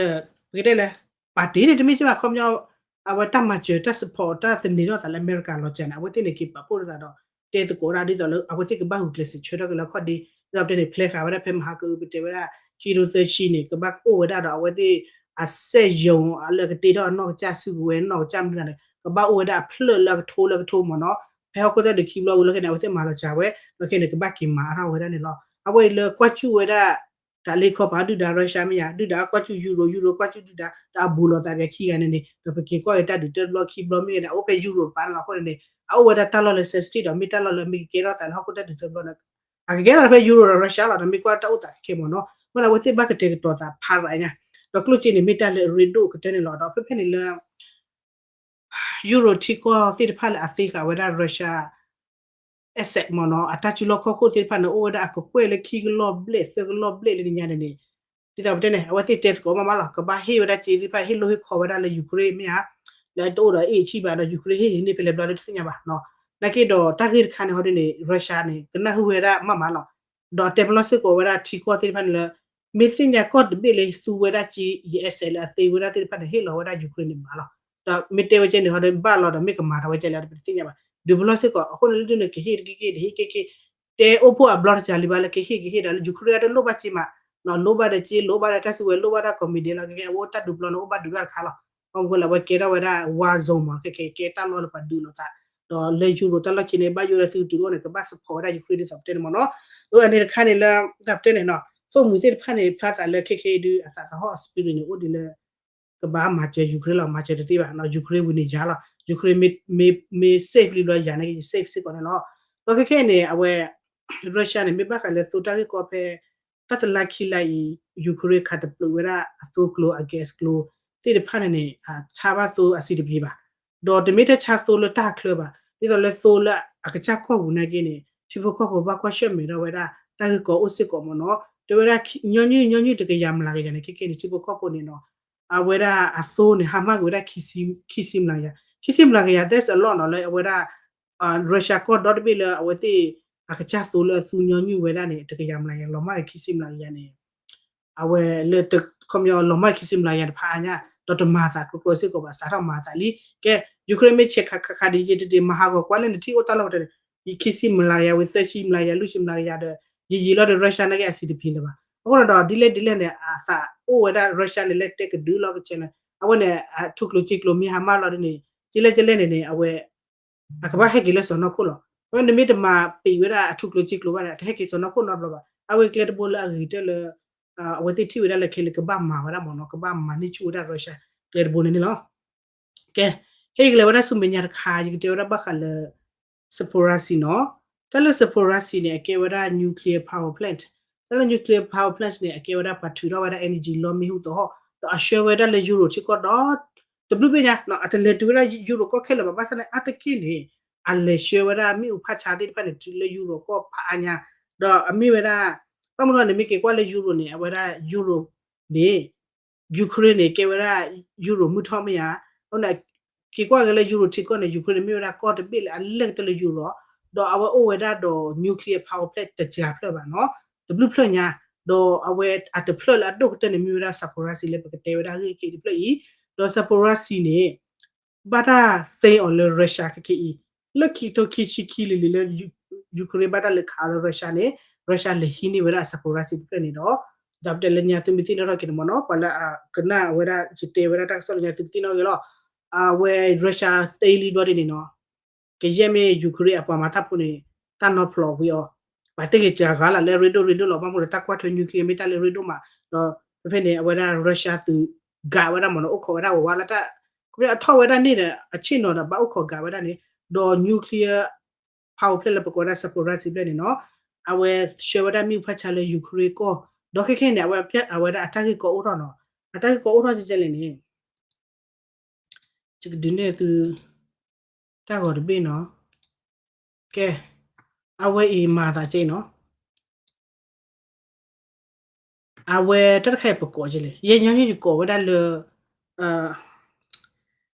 ပကတဲလဲၣ် ပာ်တ့ၢ်န့ၣ် တမ့ၢ်က့ဘၣ် ခီပညီ အဝဲတၢ်မၤစၢၤ တၢ် support တၢ်သန့ၤထီၣ်သးလၢအမဲရကၤလီၤစၢၤန့ၣ် အဝဲသ့ၣ်န့ၣ်က့ၤပာ်ဖှိၣ်လိာ်သးဒီး တဲသကိးဒၣ်ဒ်သိးလၢ အဝဲသ့ၣ်ကဘၣ်ဂုာ်ကျဲးစံးဆၢထီၣ်က့ၤလၢအခီၣ်ဒ့ ဒ်သိးပတဲန့ၣ် ဖျဲးဃာ်ဝဲဒၣ်ဖဲမဟါကအု ပတဲဝဲဒၣ် ခံကထိသၢဆံန့ၣ် ကဘၣ်အိၣ်ဝဲဒၣ်ဒီးအဝဲသ့ၣ် အစက်ရုံလၢကတ့ထီၣ်အနီၢ်ကစၢ်စုကဝဲၤနီၢ်ကစၢ်မနုၤန့ၣ် ကဘၣ်အိၣ်ဝဲဒၣ်အဖျၢၣ်လၢအကထိလၢအကထိမ့ၢ်နီၤ ဖဲဟီၣ်ခိၣ်တၢ်ဒုးခံဘျီဝံၤလီၤခဲန့ၣ် အဝဲသ့ၣ်မၤလီၤစၢၤဝဲ လီၤခဲန့ၣ် ကဘၣ်က့ၤမၤအါထီၣ်ဝဲဒၣ်န့ၣ်လီၤ. အဝဲအံၤလၢကွၢ်စူၣ်ဝဲဒၣ် တၢ်လၢခီပၤဒုၣ်ဒါ Russia မ့ၢ်ဧါ ဒုၣ်ဒါကွၢ်စူၣ် Euro Euro ကွၢ်စူၣ်ဒုၣ်ဒါ ဒီးအဘူးလိာ်သးပှဲၤခံဂၤန့ၣ်န့ၣ် ဒီးပက့ၤကွၢ်က့ၤတၢ်ဒုးတၢ်တဘျီခံဘျီမ့ၢ်ဂ့ၤန့ၣ် အအိၣ်ဖဲ Euro တပၤန့ၣ်လီၤ. အဃိန့ၣ်န့ၣ် အအိၣ်ဝဲဒၣ်တၢ်လီၢ်လၢ sensitive ဒီးမ့ၢ်တၢ်လီၢ်လၢမ့ၢ်ကကဲထီၣ်သးလၢဟီၣ်ခိၣ်တၢ်ဒုးတၢ်တဘျီန့ၣ် အကကဲထီၣ်ဖဲ Euro ဒီး Russia လီၤ. ဒီးမ့ၢ်ကွၢ်တၢ်အိၣ်သးခဲခဲမ့ၢ်နီၤ မ့ၢ်လၢအဝဲသ့ၣ်ဘၣ်ကတဲာ်ကတီၤသးဖးရၤညါ ဒီးကျိၣ်စ့န့ၣ်မ့ၢ်တၢ်လၢအရ့ဒိၣ်ကတၢၢ်န့ၣ်လီၤ. ဒီးဖဲဖဲန့ၣ်လၢ Euro ထံကီၢ်သ့ၣ်တဖၣ်လၢအသ့ဃာ်ဝဲဒၣ် Russia asset မ့ၢ်နီၤ အတၢ်စုလီၢ်ခီၣ်ခိၣ်သ့ၣ်တဖၣ်န့ၣ် အိၣ်ဝဲဒၣ်အကကွဲၢ်လၢခံကလီၢ်ဘျဲၣ်သၢကလီၢ်ဘျဲၣ်လၢညါန့ၣ်န့ၣ် ဒ်သိးပတဲန့ၣ် အဝဲသ့ၣ်တဲသကိးမးမးလီၤ ကဘၣ်ဟ့ၣ်ဝဲဒၣ်စ့သ့ၣ်တဖၣ် ဟ့ၣ်လိၣ်ဟ့ၣ်ခီဝဲဒၣ်လၢ Ukraine မ့ၢ်ဧါ လၢအတအိၣ်ဒီးအ့ၣ်ဆံၣ်ဘၣ်ဒီး Ukraine ဟ့ၣ်ယန့ၢ်ဖဲလဲၣ်ဘျီလၢတသ့ၣ်ညါဘၣ်နီၤ. နာ်က့ဒီးတၢ်ဂ့ၢ်တခါန့ၣ်ဟီဒ်န့ၣ် Russia န့ၣ် ကနၢ်ဟူဝဲဒၣ်မးမးလီၤ. ဒီးတဲပလီၢ်စ့ၢ်ကီးဝဲဒၣ်ထံကီၢ်သ့ၣ်တဖၣ်န့ၣ်လၢ မ့ၢ်သ့ၣ်ညါကီၢ်တဘ့ၣ်လၢသူဝဲဒၣ်စ့ ယအဲးစဲးလၢအသ့ဝဲဒၣ်သ့ၣ်တဖၣ်န့ၣ် ဟ့ၣ်လီၤဝဲဒၣ် Ukraine န့ၣ်ဘၣ်လီၤ. ဒီးမ့ၢ်တဲဝဲကဲန့ၣ်ဟီဒ်ဘၣ်လီၤဒီးမ့ၢ်ကမၤထီၣ်ဝဲကဲလဲၣ်ဒီးပတသ့ၣ်ညါဘၣ်. ဒုးပလီၢ်စ့ၢ်ကီး အဃိန့ၣ်လၢဒ်န့ၣ် ကဟ့ၣ်တက့ၢ်က့ၢ် တဟ့ၣ်က့ၢ်က့ၢ် တဲအိၣ်ဖှိၣ်အဘျီတစှၤလံဘၣ်လၢကဟ့ၣ်ကဟ့ၣ်ဒီးလၢ Ukraine တလိၣ်ဘၣ်စ့မး လိၣ်ဘၣ်ဒီးစ့ လိၣ်ဘၣ်ဒီးတၢ်စုဝဲၤ လိၣ်ဘၣ်ဒီး commander လီၤ. ကဲကဲ အဝဲတၢ်ဒုးပျီန့ၣ် အိၣ်ဘၣ်ဒုးတၢ်တခါလီၤ. ဘၣ်မနုၤဃိလဲၣ် အဝဲကဲထီၣ်ဝဲဒၣ် war zone မ့ၢ်နီၤ, ခဲခဲကဲတၢ်လီၢ်လၢပှၤဒုးလိာ်သး, ဒီးလၢယူရိးတၢ်လီၢ်ခံန့ၣ် ဘၣ်ယိၣ်လၢသုတတုၤအိၣ်န့ၣ် ကဘၣ် support ဝဲဒၣ် Ukraine ဒ်သိးပတဲန့ၣ်မ့ၢ်နီၤ. အန့ၣ်တခါန့ၣ်လၢ တၢ်ပတဲန့ၣ်နီၤ, သိၣ်မှံၤသ့ၣ်တဖၣ်န့ၣ် ဖျါသးလၢခဲခဲအံၤဒုး အသးသဟီၣ်အ spirit န့ၣ် အိၣ်ဒ်လၢ ကဘၣ်မၤစၢၤ Ukraine လီၤ, မၤစၢၤတသ့ဘၣ်နီၤ, Ukraine ဝံၤန့ၣ်ယၤလီၤ, Ukraine မ့ၢ် မ့ၢ် safe လံဘျီယၤန့ၣ် safe စ့ၢ်ကီးန့ၣ်လီၤ. ဒီးခဲခဲအံၤန့ၣ် အဝဲ Russia န့ၣ် မ့ၢ်ဘၣ်ဃးလၢသိတၢ်ဂ့ၢ်ကီဖဲ တၢ်တလါခံလါအံၤ Ukraine ခးတပျုာ်ဝဲဒၣ်အသိကျိၤ အ gas ကျိၤသ့ၣ်တဖၣ်န့ၣ်န့ၣ် ဆါဘၣ်သိအဆံးတပျ့ၤဘၣ်, ဒီးတမ့ၢ်ထဲဆါသိလၢတၢ်ချၢဘၣ်, ဒ်သိးလၢသိလၢအကစၢ်ကီၢ်ပူၤနာ်က့န့ၣ် ထံဖိကီၢ်ဖိဘၣ်ကွၢ်ဆၢၣ်မဲာ်ထီၣ်ဝဲဒၣ် တၢ်ဂ့ၢ်ကီအိၣ်စ့ၢ်ကီးမ့ၢ်နီၤ, တဲဝဲဒၣ်ညီနုၢ်ညီနုၢ်တကယၤမျးကယၤန့ၣ် ခဲခဲန့ၣ် ထံဖိကီၢ်ဖိန့ၣ်နီၤ, အဝဲဒၣ်အသိန့ၣ် ဟါမၢ်ကွံာ်ဝဲဒၣ် ခံဆံမျးကယၤ, ခံဆံမျးကယၤ that's a lot နီၤ, လၢအဝဲဒၣ် Russia ကီၢ်ဒီတဘ့ၣ်လၢအဝဲသ့ၣ် အကစၢ်သိလၢအသူညီနုၢ်ဝဲဒၣ်န့ၣ် တကယၤမျးကယၤ လီၤမၢ်ခံဆံမျးကယၤန့ၣ် အဝဲလၢ ခီပညီ လီၤမၢ်ခံဆံမျးကယၤတဖၣ်အါညါ ဒီးတမၤသးကျိၤကျိၤစ့ၢ်ကီးဘၣ် စးထီၣ်မၤသးလံ. ကဲ Ukraine မ့ၢ်ဆဲးခးခးခးဒ်ယဲၢ်တဒ့ မၤဟးဂီၤကွၢ်လၢနထံၣ်အိၣ်တၢ်လီၢ်ဝဲတန့ၣ် ခံဆံမျးကယၤဝံၤ သၢဆံမျးကယၤ လွံၢ်ဆံမျးကယၤဒီး ယံာ်ယံာ်လီၤဒီး Russia နာ်က့အဆံးတပျ့ၤလၢၤဘၣ်. အဃိဒီးဒ်လဲၣ်ဒ်လဲၣ်န့ၣ် အသးအိၣ်ဝဲဒၣ် Russia န့ၣ် လၢတဲကဒုလီၤကဆဲးန့ၣ် အဝဲန့ၣ် အထူကျိၤစ့ကျိၤမ့ၢ်ဟါမၢ်လီၤဒ်န့ၣ် ကလဲၣ်ကလဲၣ်န့ၣ်န့ၣ် အဝဲ အကဘၣ်ဟဲက့ၤလၢစီၢ်နီၤခိၣ်လီၤ. အဝဲန့ၣ်မ့ၢ်တမၤပံာ်ဝဲဒၣ်အထူကျိၤစ့ကျိၤဘၣ်ဒီး တဟဲက့ၤစီၢ်နီၤခိၣ်နီတဘျီဘၣ်. အဝဲကျဲတဘိလၢအဂ့ၤကတၢၢ်လၢ အဝဲသ့ၣ်ထံၣ်ဝဲဒၣ်လၢခဲလၢာ်ကဘၣ်မၤဝဲဒၣ်မ့ၢ်နီၤ, ကဘၣ်မၤန့ၢ်ဆူၣ်ဝဲဒၣ် Russia ကျဲတဘိန့ၣ်န့ၣ်လီၤ. ကဲ ဟဲကလဲၤဝဲဒၣ်ဆူမဲာ်ညါတခါ ယကတဲဝဲဒၣ်ဘၣ်ဃးလၢ Zaporizhzhia နီၤ. တၢ်လၢ Zaporizhzhia န့ၣ် အကဲဝဲဒၣ် nuclear power plant, တၢ်လၢ nuclear power plant န့ၣ် အကဲဝဲဒၣ်ပှၤထုးထီၣ်ဝဲဒၣ် energy လီမ့ၢ်ဟူသဟီၣ် ဒီးအဆှၢဝဲဒၣ်လၢယူရိးထံကီၢ်ဒီး တဘျုးဘ့ၣ်ညါ အတလဲၤတုၤဝဲဒၣ်ယူရိးကီၢ်ခဲလၢာ်ဘၣ် ဘၣ်ဆၣ်န့ၣ် အါတက့ၢ်န့ၣ် အလဲၤဆှၢဝဲဒၣ်မ့ၣ်အူဖးဆါသ့ၣ်တဖၣ်န့ၣ် တုၤလၢယူရိးကီၢ်ဖးအါညါ ဒီးအမ့ၢ်ဝဲဒၣ် ဘၣ်မနုၤန့ၣ် မ့ၢ်က့ၤကွၢ်လၢယူရိးန့ၣ် အဝဲဒၣ်ယူရိးန့ၣ် Ukraine န့ၣ် ကဲဝဲဒၣ် ယူရိးမုၢ်ထီၣ်မ့ၢ်ဧါ, အဃိန့ၣ် က့ၤကွၢ်က့ၤလၢယူရိးထံကီၢ်န့ၣ် Ukraine န့ၣ် မ့ၢ်ဝဲဒၣ်ကီၢ်တဘ့ၣ်လၢအလဲၢ်ကတၢၢ်လၢယူရိး, ဒီးအဝဲအိၣ်ဝဲဒၣ်ဒီး nuclear power plant တစှၤဖျၢၣ်ဘၣ်နီၤ, တဘျုးဖျၢၣ်ညါ, ဒီးအဝဲအတဖျၢၣ်လၢအဒိၣ်ကတၢၢ်န့ၣ် မ့ၢ်ဝဲဒၣ် Zaporizhzhia လၢပကတဲဝဲဒၣ်ဂ့ၢ်က့ၤတဖျၢၣ်အံၤ, ဒီး Zaporizhzhia န့ၣ် ဘၣ်တၢ်သ့အီၤလၢ Russia ခဲခဲအံၤ, လၢခံကထိခံဆံခံလံၤလံၤလၢ Ukraine ဘၣ်တၢ်လဲၤခးအီၤလၢ Russia န့ၣ် Russia လဲၤဟံးန့ၢ်ဝဲဒၣ် Zaporizhzhia တဖျၢၣ်န့ၣ်ဒီး ဒီးပတဲလၢညါသုမ့ၢ်သ့ၣ်နီၣ်ထီၣ်က့ၤန့ၣ်မ့ၢ်နီၤ, ပှၤလၢအကနၣ်ဝဲဒၣ် ယတဲဝဲဒၣ်တၢ်ကစီၣ်လၢညါသုကသ့ၣ်နီၣ်က့ၤလီၤ, အဝဲ Russia သ့လံဘျီဒ်န့ၣ်နီၤ ကယဲၢ်မ့ၢ် Ukraine အပှၤမၤတၢ်ဖိန့ၣ် တၢ်နီဖျိးဝံၤအီၤ, ပှၤတ့ၢ်က့ၤစှၤဂၤလီၤလၢရ့ဒိၣ်ရ့ဒိၣ်လီၤ, ဘၣ်မနုၤလၢတၢ်ကွၢ်ထွဲ nuclear မ့ၢ်တၢ်လၢရ့ဒိၣ်မး, ဒီးဖဲဖဲန့ၣ် အဝဲဒၣ် Russia သုး ကးဝဲဒၣ်မ့ၢ်နီၤ, အိၣ်ခိးဝဲဒၣ်ဝဲဝါလၢတၢ် ခီဖျိအထီၣ်ဝဲဒၣ်န့ၣ်ဒီး အဆ့ၣ်နီၤဒီးဘၣ်အိၣ်ခိးကးဝဲဒၣ်န့ၣ်, ဒီး nuclear power plant လၢပကိးဝဲဒၣ် Zaporizhzhia ဖျၢၣ်န့ၣ်နီၤ, အဝဲဆှၢဝဲဒၣ်မ့ၣ်အူဖးဆါလၢ Ukraine ကီၢ်, ဒီးခဲခဲန့ၣ် အဝဲ အဝဲဒၣ်အတၢ်ဂ့ၢ်ကီအိၣ်ထီၣ်နီၤ, အတၢ်ဂ့ၢ်ကီအိၣ်ထီၣ်ကဲကဲလဲၣ်န့ၣ် ယကဒုးနဲၣ်သု တၢ်ဂီၤတဘ့ၣ်နီၤ, ကဲ, အဝဲအံၤမၤသးကဲနီၤ, အဝဲတၢ်တခါအံၤပကိးကဲလဲၣ်, ယဲညီနုၢ်ယကိးဝဲဒၣ်လၢ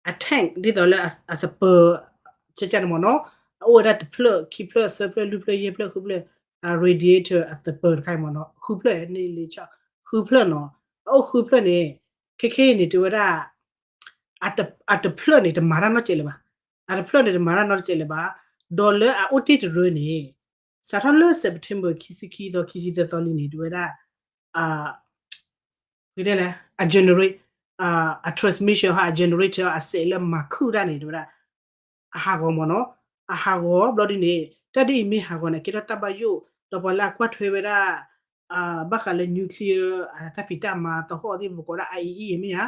အ tank ဒ်သိးလၢအသပၢၤ ကဲကဲန့ၣ်မ့ၢ်နီၤ, အအိၣ်ဝဲဒၣ်တဖျၢၣ် ခံဖျၢၣ် သၢဖျၢၣ် လွံၢ်ဖျၢၣ် ယဲၢ်ဖျၢၣ် ဃုဖျၢၣ်, အ radiator အသပၢၤတခါအံၤမ့ၢ်နီၤ, ဃုဖျၢၣ်န့ၣ်လံ, ဃုဖျၢၣ်နီၤ, အအိၣ်ဃုဖျၢၣ်န့ၣ်, ခဲခဲအံၤန့ၣ် တဲဝဲဒၣ် အတဖျၢၣ်န့ၣ် တမၤတၢ်နီတစဲးလၢၤဘၣ်, အတဖျၢၣ်န့ၣ် တမၤတၢ်နီတစဲးလၢၤဘၣ်, ဒီးလၢအအိၣ်တ့ၢ်တရၢန့ၣ် စးထီၣ်လၢ September ခံဆံခံသီ ခံဆံသၢသီလံန့ၣ် တဲဝဲဒၣ် တဲလဲၣ် အ generate အ transmission ဟီ အ generator အစဲးလၢမၤခုၣ်တၢ်န့ၣ် တဲဝဲဒၣ် အဟးဂီၤမ့ၢ်နီၤ, အဟးဂီၤဘျီဒ်န့ၣ် တၢ်ဒ်အံၤမ့ၢ်ဟးဂီၤန့ၣ် ကဲထီၣ်တၢ်ဘၣ်ယိၣ်, ဒီးပှၤလၢအကွၢ်ထွဲဝဲဒၣ် ဘၣ်ဃးလၢ nuclear တၢ်ဖံးတၢ်မၤသဟီၣ်သ့ၣ် ပကိးဒၣ် IAEA မ့ၢ်ဧါ,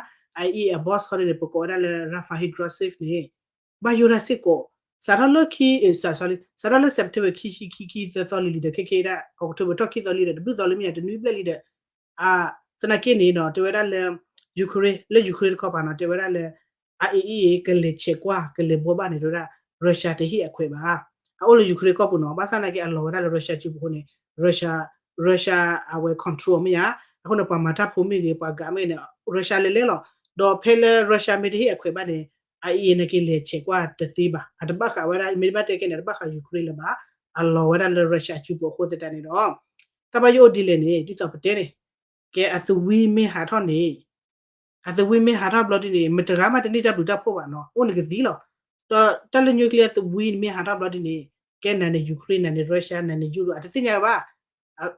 IAEA အ boss ဟီန့ၣ် ပကိးဝဲဒၣ်လၢ Rafael Grossi န့ၣ် ဘၣ်ယိၣ်တၢ်စ့ၢ်ကီး, စးထီၣ်လၢခံ စးထီၣ်လၢ September ခံဆံခံ ခံသၢသီလံလံဒီး ခဲခဲဒၣ် October ထီၣ်ခံသီလံဒီး တဘျုးသီလံမ့ၢ်ဧါ တနွံဘျဲၣ်လံဒီး သနာ်က့န့ၣ်နီၤ တဲဝဲဒၣ်လၢ Ukraine လၢ Ukraine တခီပၤနီၤ တဲဝဲဒၣ်လၢ IAEA ကလဲၤဆဲးကွၢ် ကလဲၤဘှီဘၣ်န့ၣ် တဲဝဲဒၣ် Russia တဟ့ၣ်အခွဲးဘၣ်. အအိၣ်လၢ Ukraine ကီၢ်ပူၤနီၤ ဘၣ်ဆၣ်သနာ်က့ အလီၤဝဲဒၣ်လၢ Russia စုပူၤအဃိန့ၣ် Russia အဝဲ control မ့ၢ်ဧါ, အဃိန့ၣ် ပှၤမၤတၢ်ဖိမ့ၢ်ဂ့ၤ ပှၤဂၤမ့ၢ်ဂ့ၤန့ၣ် Russia လဲၤလဲၤလီၤ. ဒီးဖဲလၢ Russia မ့ၢ်တဟ့ၣ်အခွဲးဘၣ်န့ၣ် IAEA န့ၣ်က့ၤလဲၤဆဲးကွၢ်တသ့ဘၣ်. အတဘၣ်ဃးဝဲဒၣ် မ့ၢ်တဘၣ်တဲကဲန့ၣ် အတဘၣ်ဃး Ukraine လၢၤဘၣ်. အလီၤဝဲဒၣ်လၢ Russia စုပူၤအဃိသတးန့ၣ်ဒီး တၢ်ဘၣ်ယိၣ်အိၣ်ဒ်လဲၣ်န့ၣ် ဒ်သိးပတဲန့ၣ် ကဲအသဝံမ့ၢ်ဟးထီၣ်န့ၣ် အသဝံမ့ၢ်ဟးထီၣ်ဘျီဒ်န့ၣ် မတဂၤမးတန့ၢ်တၢ်ဘျုးတၢ်ဖှိၣ်ဘၣ်နီၤ အိၣ်န့ၣ်ကသံလီၤ. ဒီးတၢ်လၢ nuclear သဝံမ့ၢ်ဟးထီၣ်ဘျီဒ်န့ၣ် ကဲနၤန့ၣ် Ukraine နၤန့ၣ် Russia နၤန့ၣ် Europe အတသ့ၣ်ညါဘၣ်.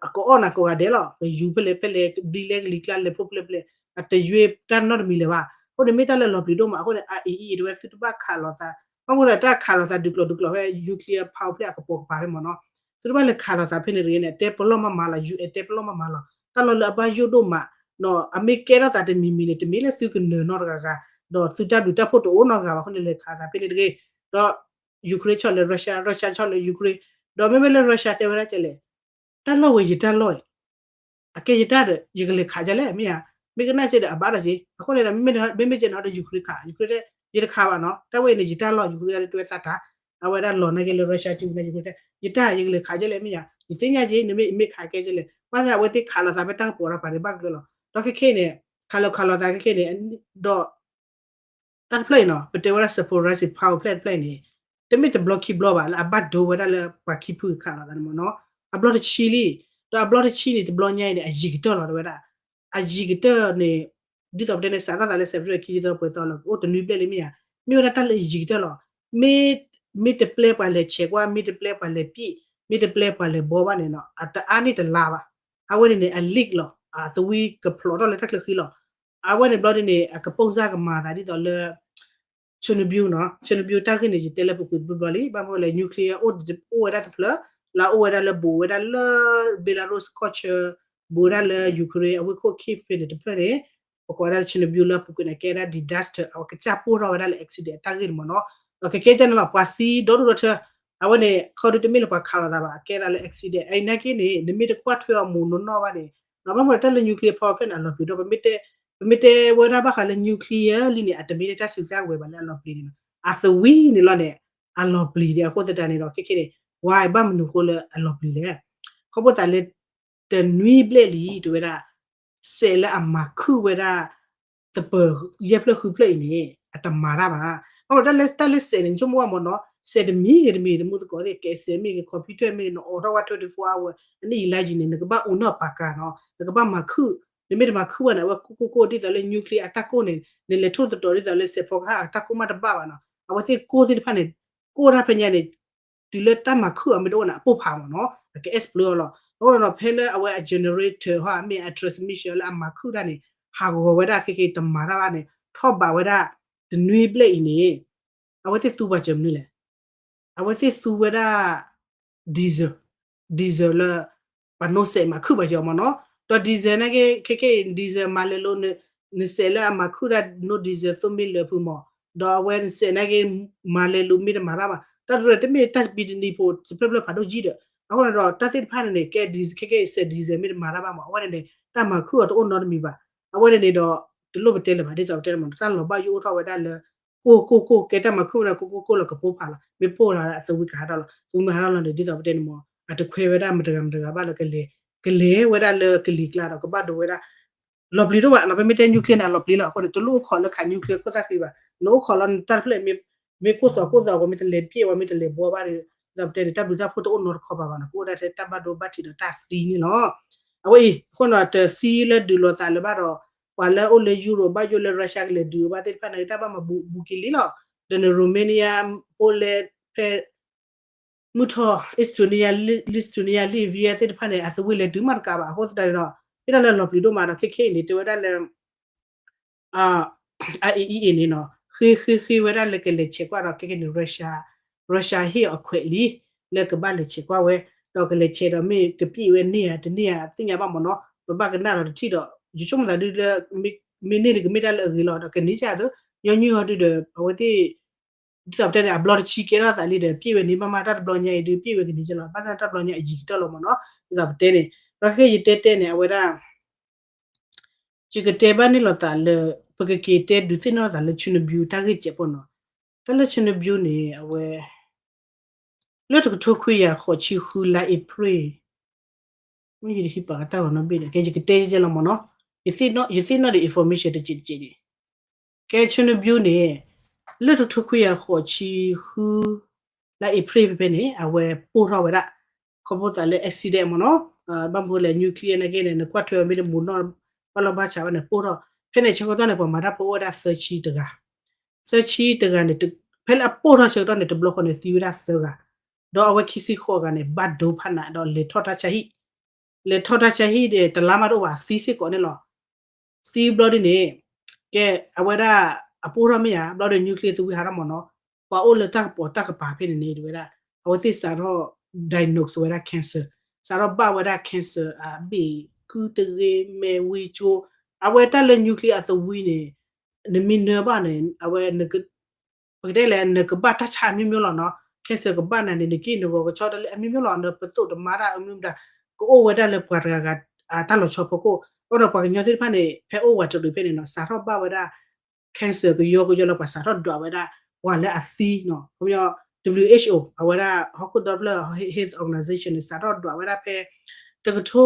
အကအီၣ်နၤကိးဂၤဒဲးလီၤ. ကယူၤဖဲလဲၣ်ဖဲလဲၣ် ဒ်လဲၣ်ကလံၤကျါလဲၤဖှိၣ်ဖဲလဲၣ်ဖဲလဲၣ် အတယွ့တၢ်နီတမံၤလၢၤဘၣ်. အဃိ အဃိန့ၣ်မ့ၢ်တၢ်လၢလီၤပျံၤဒိၣ်မး အဃိန့ၣ် အအံၤအံၤ တဲဝဲဒၣ်သုတဘၣ်ခးလိာ်သး, ဘၣ်မနုၤဒီးတၢ်ခးလိာ်သးဒုးကျိၤဒုးကျိၤဖဲ nuclear power plant အကပိာ်ကပၤဖဲမ့ၢ်နီၤ, သုတဘၣ်လဲၤခးလိာ်သးဖဲန့ၣ်တဂ့ၤန့ၣ် တဲပလီၢ်မးမးလီၤ ယူၢ်အဲၣ် တဲပလီၢ်မးမးလီၤ, တၢ်လီၢ်လၢအဘၣ်ယိၣ်ဒိၣ်မး, အမ့ၢ်ကဲထီၣ်သးတမံၤမံၤန့ၣ် တမ့ၢ်လၢသုကနၢၤနီတဂၤဂၤ, ဒီးသုတၢ်ဘျုးတၢ်ဖှိၣ်တအိၣ်နီတဂၤဘၣ်အဃိန့ၣ် လဲၤခးသးဖဲန့ၣ်တဂ့ၤ, ဒီး Ukraine ဆီၣ်လၢ Russia, Russia ဆီၣ်လၢ Ukraine, ဒီးမ့မ့ၢ်လၢ Russia တဲဝဲဒၣ်ကဲလဲၣ် တၢ်လီၢ်ဝဲယတၢ်လီၢ်အံၤ အကဲယတၢ်ဒီး ယကလဲၤခးဒ်လဲၣ် မ့ၢ်ဧါ, မ့ၢ်ကနၣ်စ့ဒီးအဘၣ်ဒီးက့ၤ, အဃိန့ၣ်ဒီး မ့မ့ၢ်ကဲန့ၣ်ဒီး Ukraine ခး Ukraine တဲ ယတခးဘၣ်နီၤ, တၢ်ဝဲအံၤန့ၣ် ယတၢ်လီၢ် Ukraine တဲဝဲသးတၢ်, အဝဲဒၣ်လီၤနာ်က့လၢ Russia ကၠူန့ၣ် Ukraine တဲ ယတၢ် ယကလဲၤခးဒ်လဲၣ် မ့ၢ်ဧါ, ယသ့ၣ်ညါက့ၤ နမ့ၢ် မ့ၢ်ခးကဲဒ်လဲၣ်, ဘၣ်ဆၣ်အဝဲသ့ၣ်ခးလိာ်သးဖဲတၢ်ကပီၤတၢ်ပၤန့ၣ် ဘၣ်ကလၢလီၤ, ဒီးခဲခဲအံၤန့ၣ် ခးလိာ်ခးလိာ်သးခဲခဲအံၤန့ၣ်, ဒီး တၢ်တဖျၢၣ်အံၤနီၤ ပတဲဝဲဒၣ် Zaporizhzhia power plant တဖျၢၣ်အံၤန့ၣ် တမ့ၢ်တဘျီခံဘျီဘၣ် လၢအဘၣ်ဒိဝဲဒၣ်လၢပှၤခံဖုခးလိာ်သးန့ၣ်မ့ၢ်နီၤ, အဘျီတဆံလံ, ဒီးအဘျီတဆံန့ၣ် တဘျီညါအံၤန့ၣ် အယံာ်ကတၢၢ်လီၤ တဲဝဲဒၣ်, အယံာ်ကတၢၢ်န့ၣ် ဒ်သိးပတဲန့ၣ် စးထီၣ်သးလၢ February ခံဆံသၢ ပှဲၤသီလီၤ ကအိၣ်တနွံဘျဲၣ်လံမ့ၢ်ဧါ, မ့ၢ်ဝဲဒၣ်တၢ်လၢအယံာ်ကတၢၢ်လီၤ, မ့ၢ် မ့ၢ်တပျဲပှၤလဲၤဆဲးကွၢ် မ့ၢ်တပျဲပှၤလဲၤပံး မ့ၢ်တပျဲပှၤလဲၤဘှီဘၣ်န့ၣ်နီၤ အတအါန့ၢ်တလါဘၣ်, အဝဲန့ၣ်န့ၣ် အ leak လီၤ, အသဝံကဖျိးထီၣ်လၢတၢ်ချၢဃံလီၤ, အဝဲန့ၣ်ဘျီဒ်န့ၣ် အကပိၢ်စၢ်ကမၤသးဒ်သိးလၢ Chernobyl နီၤ, Chernobyl တၢ်ဂ့ၢ်န့ၣ် ယတဲလၢပူၤကွံာ်တဘျီဘျီလံ, ဘၣ်မနုၤလဲၣ် nuclear အိၣ် အိၣ်ဝဲဒၣ်တဖျၢၣ်, လၢအအိၣ်ဝဲဒၣ်လၢဘူးဝဲဒၣ်လၢ Belarus ကီၢ်ဆၢ, ဘူးဝဲဒၣ်လၢ Ukraine အဝ့ၢ်ခိၣ် Kyiv ဖဲန့ၣ်တဖျၢၣ်န့ၣ်, ပကိးဝဲဒၣ်လၢ Chernobyl လၢပူၤကွံာ်န့ၣ် ကဲဒၣ် disaster အဝဲကစၢ်ပိၢ်ထီၣ်ဝဲဒၣ်လၢ accident အတၢ်ဂ့ၢ်န့ၣ်မ့ၢ်နီၤ, ကကဲကန့ၣ်လီၤ ပှၤသံဒီဒိၣ်ဒီထၢ, အဝဲန့ၣ် ခီဒုတမ့ၢ်လၢပှၤခးလိာ်သးဘၣ် အကဲသးလၢ accident အံၤနာ်က့န့ၣ် နမ့ၢ်တကွၢ်ထွဲအီၤမူးနီၢ်နီၢ်ဘၣ်န့ၣ် ဘၣ်မနုၤတၢ်လၢ nuclear power plant န့ၣ် အလီၤပျံၤဒီး ပမ့ၢ်တဲဝဲဒၣ်ဘၣ်ဃးလၢ nuclear လံန့ၣ် အတမ့ၢ်လၢတၢ်စုကဝဲၤဘၣ်လၢအလီၤပျံၤန့ၣ်လီၤ, အသဝံန့ၣ်လီၤန့ၣ် အလီၤပျံၤဒံးအဃိသတးန့ၣ်ဒီး ခဲခဲန့ၣ် why ဘၣ်မနုၤအဃိလၢအလီၤပျံၤလဲၣ်, ခီဖျိသးလၢ တနွံဘျဲၣ်လံ တဲဝဲဒၣ် စဲးလၢအမၤခုၣ်ဝဲဒၣ် သပၢၤယဲၢ်ဖျၢၣ်ဃုဖျၢၣ်အံၤန့ၣ် အတမၤတၢ်ဘၣ်, ဘၣ်မနုၤတၢ်လၢ တၢ်လၢစဲးန့ၣ် နဆိကမိၣ်ဘၣ်မ့ၢ်နီၤ စဲးတမံၤဂ့ၤတမံၤ တမူသကိးသ့ၣ် ကဲစဲးမ့ၢ်ဂ့ၤ computer မ့ၢ်ဂ့ၤ နအိးထီၣ်ဝဲ twenty-four hour အနံၣ်အံၤလါယံၤန့ၣ် နကဘၣ်အိးနီၢ်ပာ်ကၤနီၤ နကဘၣ်မၤခုၣ်, နမ့ၢ်တမၤခုၣ်ဘၣ်န့ၣ် အဝဲကိၢ်ကိၢ်ကိၢ် ဒ်သိးလၢ nuclear အတၢ်ကိၢ်န့ၣ် နလဲၤထိၣ်သတြီၤဒ်သိးလၢစဲးဖီကဟၣ်အတၢ်ကိၢ်မးတဘၣ်ဘၣ်နီၤ အဝဲသ့ၣ်ကိၢ်သ့ၣ်တဖၣ်န့ၣ် ကိၢ်တၢ်ဖဲညါန့ၣ် တုၤလၢတၢ်မၤခုၣ်အီၤမ့ၢ်တအိၣ်န့ၣ် အပိၢ်ဖးမ့ၢ်နီၤ အက explode အီၤလီၤ. အဃိဒီးဖဲလၢအဝဲအ generator ဟီ မ့ၢ်အ transmission လၢအမၤခုၣ်တၢ်န့ၣ် ဟးဂီၤဝဲဒၣ်ခဲက့ၤတမၤတၢ်ဘၣ်န့ၣ် ထီၣ်ဘးဝဲဒၣ်တနွံဘျဲၣ်အံၤန့ၣ် အဝဲသ့ၣ်သူပှၤစၢၤမနုၤလဲၣ်. အဝဲသ့ၣ်သူဝဲဒၣ် diesel, diesel လၢ ပှၤနိးစဲးမၤခုၣ်ဘၣ်ကီမ့ၢ်နီၤ. ဒီး diesel နာ်က့ ခဲက့ၤ diesel မၤလဲၤလိၤ နစဲးလၢအမၤခုၣ်တၢ်နိး diesel သိမ့ၢ်လၢဖုမ့ၢ် ဒီးအဝဲနစဲးနာ်က့ မၤလဲၤလိၤမ့ၢ်တမၤတၢ်ဘၣ် တၢ်တရၢၢ်တမ့ၢ်တၢ်ပံၤတနံၤဖိ တဖျၢၣ်ဖျၢၣ်ဖးဒိၣ်ကံဒီး အဃိန့ၣ်ဒီး တၢ်သ့ၣ်တဖၣ်န့ၣ်န့ၣ် ကဲ ခဲက့ၤစဲး diesel မ့ၢ်တမၤတၢ်ဘၣ်မ့ၢ် အဝဲန့ၣ်န့ၣ် တၢ်မၤခုၣ်အီၤတအိၣ်နီတမံၤဘၣ်. အဝဲန့ၣ်န့ၣ်ဒီး တလိၣ်ပတဲလၢၤဘၣ် ဒ်သိးပတဲန့ၣ်မ့ၢ် တၢ်လီၤဘၣ်ယိၣ်အိၣ်ထီၣ်ဝဲဒၣ်လၢ ကိၢ်ကိၢ်ကိၢ် ကဲတၢ်မၤခုၣ်ဝဲဒၣ်ကိၢ်ကိၢ်ကိၢ်လီၤ ကပိၢ်ဖးလီၤ မ့ၢ်ပိၢ်လီၤအသဝံကဟးထီၣ်လီၤ သဝံမ့ၢ်ဟးထီၣ်လီၤန့ၣ် ဒ်သိးပတဲန့ၣ်မ့ၢ် အတခွဲးဝဲဒၣ်မတဂၤမတဂၤဘၣ်လၢကလဲၤ ကလဲၤဝဲဒၣ်လၢကလံၤကျါဒီးကဘၣ်ဒိဝဲဒၣ် လီၤပျံၤဒိၣ်ဘၣ်နီၤ ပမ့ၢ်တဲ nuclear န့ၣ် အလီၤပျံၤလီၤ အဃိန့ၣ် တလိၣ်အိၣ်ခိးလၢခး nuclear ခိၣ်သၣ်ဃံဘၣ် နအိၣ်ခိးလီၤနတၢ်တဖျၢၣ် မ့ၢ်ကိၢ်သိးကိၢ်သိးဝဲ မ့ၢ်တလဲၤပျဲၢ်ဝဲ မ့ၢ်တလဲၤဘှီဘၣ်ဒီး ဒ်သိးပတဲန့ၣ် တၢ်ဘျုးတၢ်ဖှိၣ်တအိၣ်နီတခီဘၣ်ဘၣ်နီၤ ကအိၣ်ဒၣ်ထဲတၢ်ဘၣ်ဒိဘၣ်ထံးဒီးတၢ်သံန့ၣ်လီၤ. အဝဲအံၤ အဃိန့ၣ်ဒီး တသံလၢဒုးလိာ်သးလၢၤဘၣ်ဒီး ပှၤလၢအိၣ်လၢ Europe ဘၣ်ယိၣ်လၢ Russia ကလဲၤဒုးဘၣ်သ့ၣ်တဖၣ်န့ၣ် တၢ်ဘၣ်မၤဘူးဘူးက့ၤလံလီၤ. ဒီးန့ၣ် Romania ဖိလဲၣ်ဖဲ မုၢ်ထီၣ် Estonia, Lithuania, Latvia သ့ၣ်တဖၣ်န့ၣ် အသဝံလဲၤတုၤမးတကးဘၣ် အဃိသတးန့ၣ်ဒီး မ့ၢ်တၢ်လၢလီၤပျံၤဒိၣ်မးဒီး ခဲခဲအံၤန့ၣ် တဲဝဲဒၣ်လၢ အအံၤအံၤန့ၣ်နီၤ ဃ့ဃ့ဃ့ဝဲဒၣ်လၢကလဲၤဆဲးကွၢ်ဒီး ခဲခဲန့ၣ် Russia, Russia ဟ့ၣ်အီၤခွဲးလံ လၢကဘၣ်လဲၤဆဲးကွၢ်ဝဲ ဒီးကလဲၤဆဲးဒီးမ့ၢ်ကပျဲၢ်ဝဲန့ၢ်ဧါ တန့ၢ်ဧါ သ့ၣ်ညါဘၣ်မ့ၢ်နီၤ ပဘၣ်ကနၣ်ဒီးတထံၣ်ဒီး ယဆိကမိၣ်သးဒုလၢ မ့ၢ်န့ၢ်ဒုးကမ့ၢ်တၢ်လၢအဂ့ၤလီၤ ဒီးကန့ၢ်ကသ့ ညီနုၢ်ဟီဒုဒီး အဝဲသ့ၣ် ဒ်သိးပတဲန့ၣ် အဘျီတဆံကဲထီၣ်သးလံဒီး ပျဲၢ်ဝဲန့ၢ်မးမး တၢ်တဘျီညါအံၤဒုး ပျဲၢ်ဝဲကန့ၢ်ကလီၤ ဘၣ်ဆၣ်တၢ်တဘျီညါအယံၤကတၢၢ်လီၤမ့ၢ်နီၤ ဒ်သိးပတဲန့ၣ် ဒီးခဲယတဲတဲန့ၣ် အဝဲဒၣ် ယကတဲဘၣ်န့ၢ်လိာ်သးလၢ ပကက့ၤတဲဒုးသ့ၣ်နီၣ်လိာ်သးလၢ Chernobyl တၢ်ဂ့ၢ်စဲးဖိနီၤ တၢ်လၢ Chernobyl န့ၣ် အဝဲ လၢတကထိခွံကယၤဃိးဆံဃုလါအ့ဖြ့ၣ် မ့ၢ်ယတဟံးပာ်ကတၢၢ်ဂီၤနီတဘ့ၣ်ဒီး ကဲယကတဲယဲလီၤမ့ၢ်နီၤ ယသ့ၣ်နီၣ်ဒီး information တစဲးတစဲးန့ၣ် ကဲ Chernobyl န့ၣ် လၢတကထိခွံကယၤဃိးဆံဃု လါအ့ဖြ့ၣ်ဖဲဖဲန့ၣ် အဝဲပိၢ်ထီၣ်ဝဲဒၣ် ခီဖျိသးလၢ accident မ့ၢ်နီၤ ဘၣ်မနုၤလဲၣ် nuclear နာ်က့န့ၣ် နကွၢ်ထွဲအီၤမ့ၢ်တမူနီၣ် ဘၣ်လီၢ်ဘၣ်ဆးဝဲန့ၣ် ပိၢ်ထီၣ် ဖဲန့ၣ်ဆၢကတီၢ်န့ၣ် ပှၤမၤတၢ်ဖိအိၣ်ဝဲဒၣ်သၢဆံတဂၤ သၢဆံတဂၤန့ၣ် ဖဲလၢအပိၢ်ထီၣ်ဆၢကတီၢ်န့ၣ် တဘျီဃီန့ၣ် သံဝဲဒၣ်သၢဂၤ ဒီးအဝဲခံဆံဃိးဂၤန့ၣ် ဘၣ်ဒိဖးနးဒီးလဲၤထီၣ်တၢ်ဆါဟံၣ် လဲၤထီၣ်တၢ်ဆါဟံၣ်ဒီး တလါမးတအိၣ်ဘၣ် သံစ့ၢ်ကီးန့ၣ်လီၤ. သံဘျီဒ်န့ၣ် ကဲ အဝဲဒၣ် အပိၢ်ထီၣ်မ့ၢ်ဧါ ဘျီဒီး nuclear သဝံဟးထီၣ်မ့ၢ်နီၤ, ပှၤအိၣ်လၢတၢ်ကပီၤတၢ်ကပၤဖဲန့ၣ်န့ၣ် တဝဲဒၣ် အဝဲသ့ၣ်စးထီၣ် diagnose ဝဲဒၣ် cancer, စးထီၣ်ဘၣ်ဝဲဒၣ် cancer အဘ့ၣ် ကုတဂ့ၤ မဲာ်ဝံၤကၠိ, အဝဲတၢ်လၢ nuclear အသဝံန့ၣ် နမ့ၢ်နၢဘၣ်န့ၣ် အဝဲ ပကတဲလဲၣ် နကဘၣ်တၢ်ဆါအမျိုးမျိုးလီၤနီၤ, cancer ကဘၣ်နၤန့ၣ် နက့ၣ်နဂီၤကဆီတလဲအမျိုးမျိုးလီၤ, နပသိၣ်တမၤတၢ်အမျိုးမျိုးဒၣ် ကအိၣ်ဝဲဒၣ်လၢပှၤတဂၤဂၤ တၢ်လီၤဆီဖီခိၣ်, အဃိဒီးပှၤကညီသ့ၣ်တဖၣ်န့ၣ် ဖဲအိၣ်ဝးတရံးဖဲန့ၣ်နီၤ စးထီၣ်ဘၣ်ဝဲဒၣ် cancer ကယီကယီလၢပှၤစးထီၣ်ဒွးဝဲဒၣ် ပှၤလၢအသံနီၤ, ခီပညီ WHO အဝဲဒၣ် ဟီၣ်ခိၣ်ဒီဖျၢၣ် Health Organization န့ၣ် စးထီၣ်ဒွးဝဲဒၣ်ဖဲ တကထိ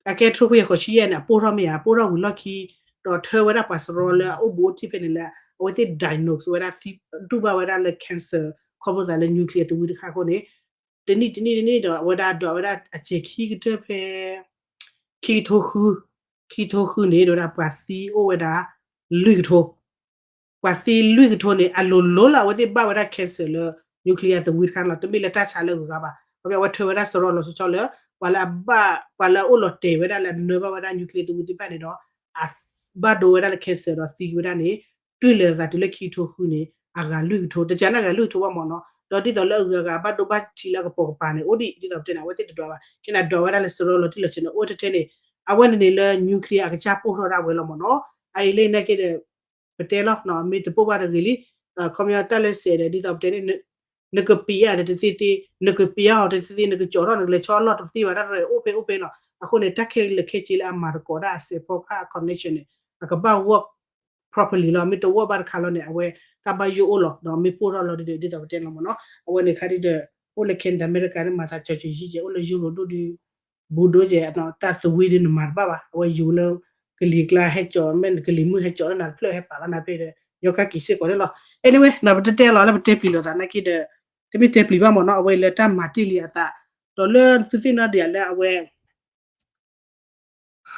အကဲ တကထိခွံကယၤဃိးဆံယဲၢ်န့ၣ် အပိၢ်ထီၣ်မ့ၢ်ဧါ, အပိၢ်ထီၣ်ဝံၤလီၢ်ခံ, ဒီးထၢဝဲဒၣ်ပှၤစရီလၢအအိၣ်ဘူးအိၣ်တံၢ်ဖဲန့ၣ်လၢ အဝဲသ့ၣ် diagnose ဝဲဒၣ် ဒူၣ်ဘၣ်ဝဲဒၣ်လၢ cancer ခီဖျိသးလၢ nuclear သဝံတခါအဃိန့ၣ် တနံၣ်တနံၣ်တနံၣ်ဒီး အဝဲဒၣ်ဒွးဝဲဒၣ်အစဲၤခံကတၢၢ်ဖဲ ခံကထိဃု, ခံကထိဃုန့ၣ် ဒီးဝဲဒၣ်ပှၤသံအိၣ်ဝဲဒၣ် လွံၢ်ကထိ ပှၤသံလွံၢ်ကထိန့ၣ် အလိၤလိၤလၢအဝဲသ့ၣ်ဘၣ်ဝဲဒၣ် cancer လၢ nuclear သဝံတခါန့ၣ်လီၤ, တမ့ၢ်လၢတၢ်ဆါလၢအဂုၤအဂၤဘၣ်. ခီဖျိအဝဲထၢဝဲဒၣ်စရီလီၤဆီဆီလၢ ပှၤလၢအဘၣ် ပှၤလၢအအိၣ်လီၤတဲာ်ဝဲဒၣ်လၢအနၢဘၣ်ဝဲဒၣ် nuclear သဝံသ့ၣ်တဖၣ်န့ၣ်ဒီး အဘၣ်ဒိဝဲဒၣ်လၢ cancer ဒီးသံဝဲဒၣ်န့ၣ် တွံၢ်လၢာ်သးတုၤလၢခံကထိဃုန့ၣ် အဂၤလွံၢ်ကထိ, တကးန့ၣ်အဂၤလွံၢ်ကထိဘၣ်မ့ၢ်နီၤ, ဒီးဒ်သိးလၢအဂုၤအဂၤဘၣ်ဒိဘၣ်ထံးလၢအကပိာ်ကပၤန့ၣ် အိၣ်ဒံး ဒ်သိးပတဲန့ၣ် အဝဲသ့ၣ်တဒွးဘၣ်, ခဲန့ၣ်ဒွးဝဲဒၣ်လၢစရီလီၤတံၢ်လီၤဆဲးန့ၣ် အိၣ်ထဲထဲန့ၣ် အဝဲန့ၣ်န့ၣ်လၢ nuclear အကစၢ်ပိၢ်ထီၣ်ဒၣ်ဝဲလီၤမ့ၢ်နီၤ, အအံၤလၢနာ်က့ဒီး ပတဲလီၤ မ့ၢ်တပိၢ်ဘၣ်တဂ့ၤလံ, ခီပညီတၢ်လၢစဲးဒီး ဒ်သိးပတဲန့ၣ် နကပံၤအါဒီးတသ့သ့, နကပံၤအါအီၤတသ့သ့, နကကၠီထီၣ်နကလဲၤဆီအလီၢ်တသ့ဘၣ်တၢ်ရဲၣ် အိၣ်ဖဲအိၣ်ဖဲလီၤ. အဃိန့ၣ် တၢ်ခဲလၢာ်ခဲဆ့လၢအမၤသကိးတၢ်အစဲးဖီကဟၣ် connection န့ၣ် အကဘၣ် work properly လီၤ. မ့ၢ်တ work ဘၣ်တခါလီၤန့ၣ် အဝဲတၢ်ဘၣ်ယိၣ်အိၣ်လီၤ ဒီးမ့ၢ်ပိၢ်ထီၣ်လီၤဒ်ဒီး ဒ်သိးပတဲလီၤမ့ၢ်နီၤ. အဝဲန့ၣ်ခါဒ်ဒီး အိၣ်လၢ Canada အမဲရကၤန့ၣ် မၤသးကၠီၤကၠီၤယံၤကဲး အိၣ်လၢယူရိၤဒိၣ်ဒုး ဘူးဒိကဲး တၢ်သဝံဒုးနမၤတဘၣ်ဘၣ်. အဝဲယူၤလၢ ကလံၤကျါဟဲကၠီၤ မ့ၢ်ကလံၤမုၢ်ဟဲကၠီၤလၢနၤတဖျၢၣ်ဟဲပာ်လီၤနၤဖဲဒီး ယီၤကါက့ၤစ့ၢ်ကီးန့ၣ်လီၤ. Anyway နီၤ ပတတဲလီၤလၢပတဲပျံၤလိာ်သးနာ်က့ဒီး တမ့ၢ်တဲပျံၤဘၣ်မ့ၢ်နီၤ အဝဲလၢတၢ်မၤတ့ၢ်လံအသး ဒီးလၢသုသ့ၣ်နီၣ်ဒံးဧါလၢအဝဲ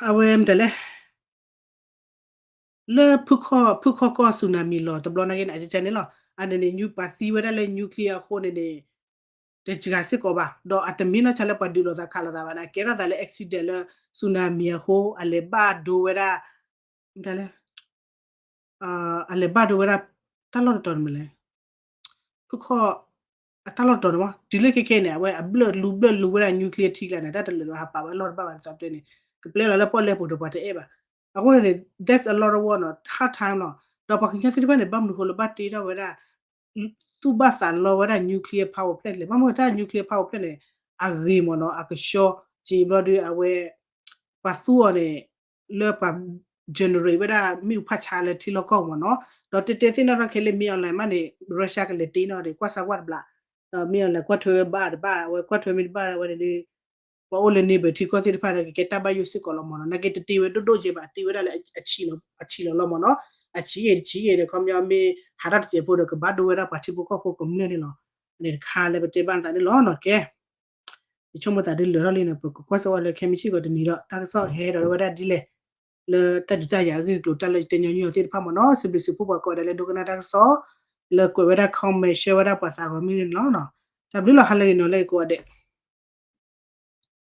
အဝဲမတၤလဲၣ် လၢဖုခီၣ်ကီၢ် tsunami လီၤတဘျီနာ်က့န့ၣ် အကကန့ၣ်လီၤ. အန့ၣ်န့ၣ် ပှၤသံဝဲဒၣ်လၢ nuclear အဃိန့ၣ်န့ၣ် တစှၤစ့ၢ်ကီးဘၣ်. ဒီးအတမ့ၢ်နီၢ်ဆါလၢပှၤဒုးလိာ်သးခးလိာ်သးဘၣ်န့ၣ် အကဲထီၣ်သးလၢ accident လၢ tsunami အဃိ အလဲၤဘၣ်ဒိဝဲဒၣ် မတၤလဲၣ် အလဲၤဘၣ်ဒိဝဲဒၣ် တၢ်လီၢ်တတီၤန့ၣ်မ့ၢ်လဲၣ် ဖုခီၣ် အတၢ်လီၢ်တတီၤန့ၣ်မ့ၢ် တုၤလၢခဲခဲန့ၣ် အဝဲအဘျၢၣ်လူဘျၢၣ်လူဝဲဒၣ် nuclear ထံကျါန့ၣ် တၢ်တလၢာ်လီၤ ဟးပာ်ဝဲအလီၢ်တဘၣ်ဘၣ် ဒ်သိးပတဲန့ၣ် ကပျဲလီၤလၢပီၣ်လဲၣ်ပူၤဒီးပှၤတအဲၣ်ဘၣ်. အဃိန့ၣ် that's a lot of work နီၤ hard time လီၤ. ဒီးပှၤကညီသ့ၣ်တဖၣ်န့ၣ် ဘၣ်မနုၤဃိလၢဘၣ်တ့ထီၣ်ဝဲဒၣ် သူၣ်ဘၣ်သးလီဝဲဒၣ် nuclear power plant လဲၣ်. ဘၣ်မနုၤတၢ် nuclear power plant န့ၣ် အဂ့ၤမ့ၢ်နီၤ အကဆှီ စံးဘျီဒုး အဝဲ ပှၤသူအီၤန့ၣ် လၢပှၤ generate ဝဲဒၣ်မ့ၣ်အူဖးဆါလၢထံလီၢ်ကီၢ်မ့ၢ်နီၤ. ဒီးတဲတဲသ့ၣ်နီၣ်ထီၣ်ခဲလၢ မင်းအောင်လှိုင် မးန့ၣ် Russia ကလဲၤတ့နီၣ်ဒီး ကွၢ်စၢ်ကွၢ်တဘျီ ဒီး မင်းအောင်လှိုင် ကွၢ်ထွဲဝဲဘၣ်တဘၣ် အဝဲကွၢ်ထွဲမ့ၢ်တဘၣ်ဝဲန့ၣ်ဒုး ပှၤအိၣ်လၢ neighbor ထံကီၢ်သ့ၣ်တဖၣ်ဒီး ကကဲတၢ်ဘၣ်ယိၣ်စ့ၢ်ကီးလီၤမ့ၢ်နီၤ. နာ်က့တတ့ဝဲဒိၣ်ဒိၣ်ကဲဘၣ် တ့ဝဲဒၣ်လၢအဆံးလီၤမ့ၢ်နီၤ. အဆံးအံၤတဆံးအံၤဒီး ခီပညီမ့ၢ်ဟးထီၣ်တစဲးဖိဒီး ကဘၣ်ဒိဝဲဒၣ်ပှၤထံဖိကီၢ်ဖိကမျၢၢ်န့ၣ်လီၤ. အန့ၣ်တခါလၢပတဲဘၣ်နသးန့ၣ်လီၤနီၤ. ကဲ ယဆိကမိၣ်သးဒ်လၢာ်ထီၣ်လံန့ၣ် ပကကွၢ်စၢၤဝဲလၢခဲမုၢ်ဆ့ၣ်ကီးတနံၤဒီး တၢ်ကစီၣ်ဟဲဒီးဝဲဒၣ်ဒ်လဲၣ် လၢတၢ်ဒုးတၢ်ယၤအဂ့ၢ်အကျိၤ တၢ်လၢယတဲညီနုၢ်အီၤသ့ၣ်တဖၣ်မ့ၢ်နီၤ. စံးဘျုးစံးဖှိၣ်ပှၤကိးဂၤဒဲးလၢဒိကနၣ်တၢ်ကစီၣ် လၢကွဲးဝဲဒၣ် comment share ဝဲဒၣ်ပှၤသးဂီၤမ့ၢ်ဂ့ၤန့ၣ်လီၤ. တၢ်ဘျုးလီၤ ဟါလၢအဂ့ၤနီၤ လၢယကိးဂၤဒဲး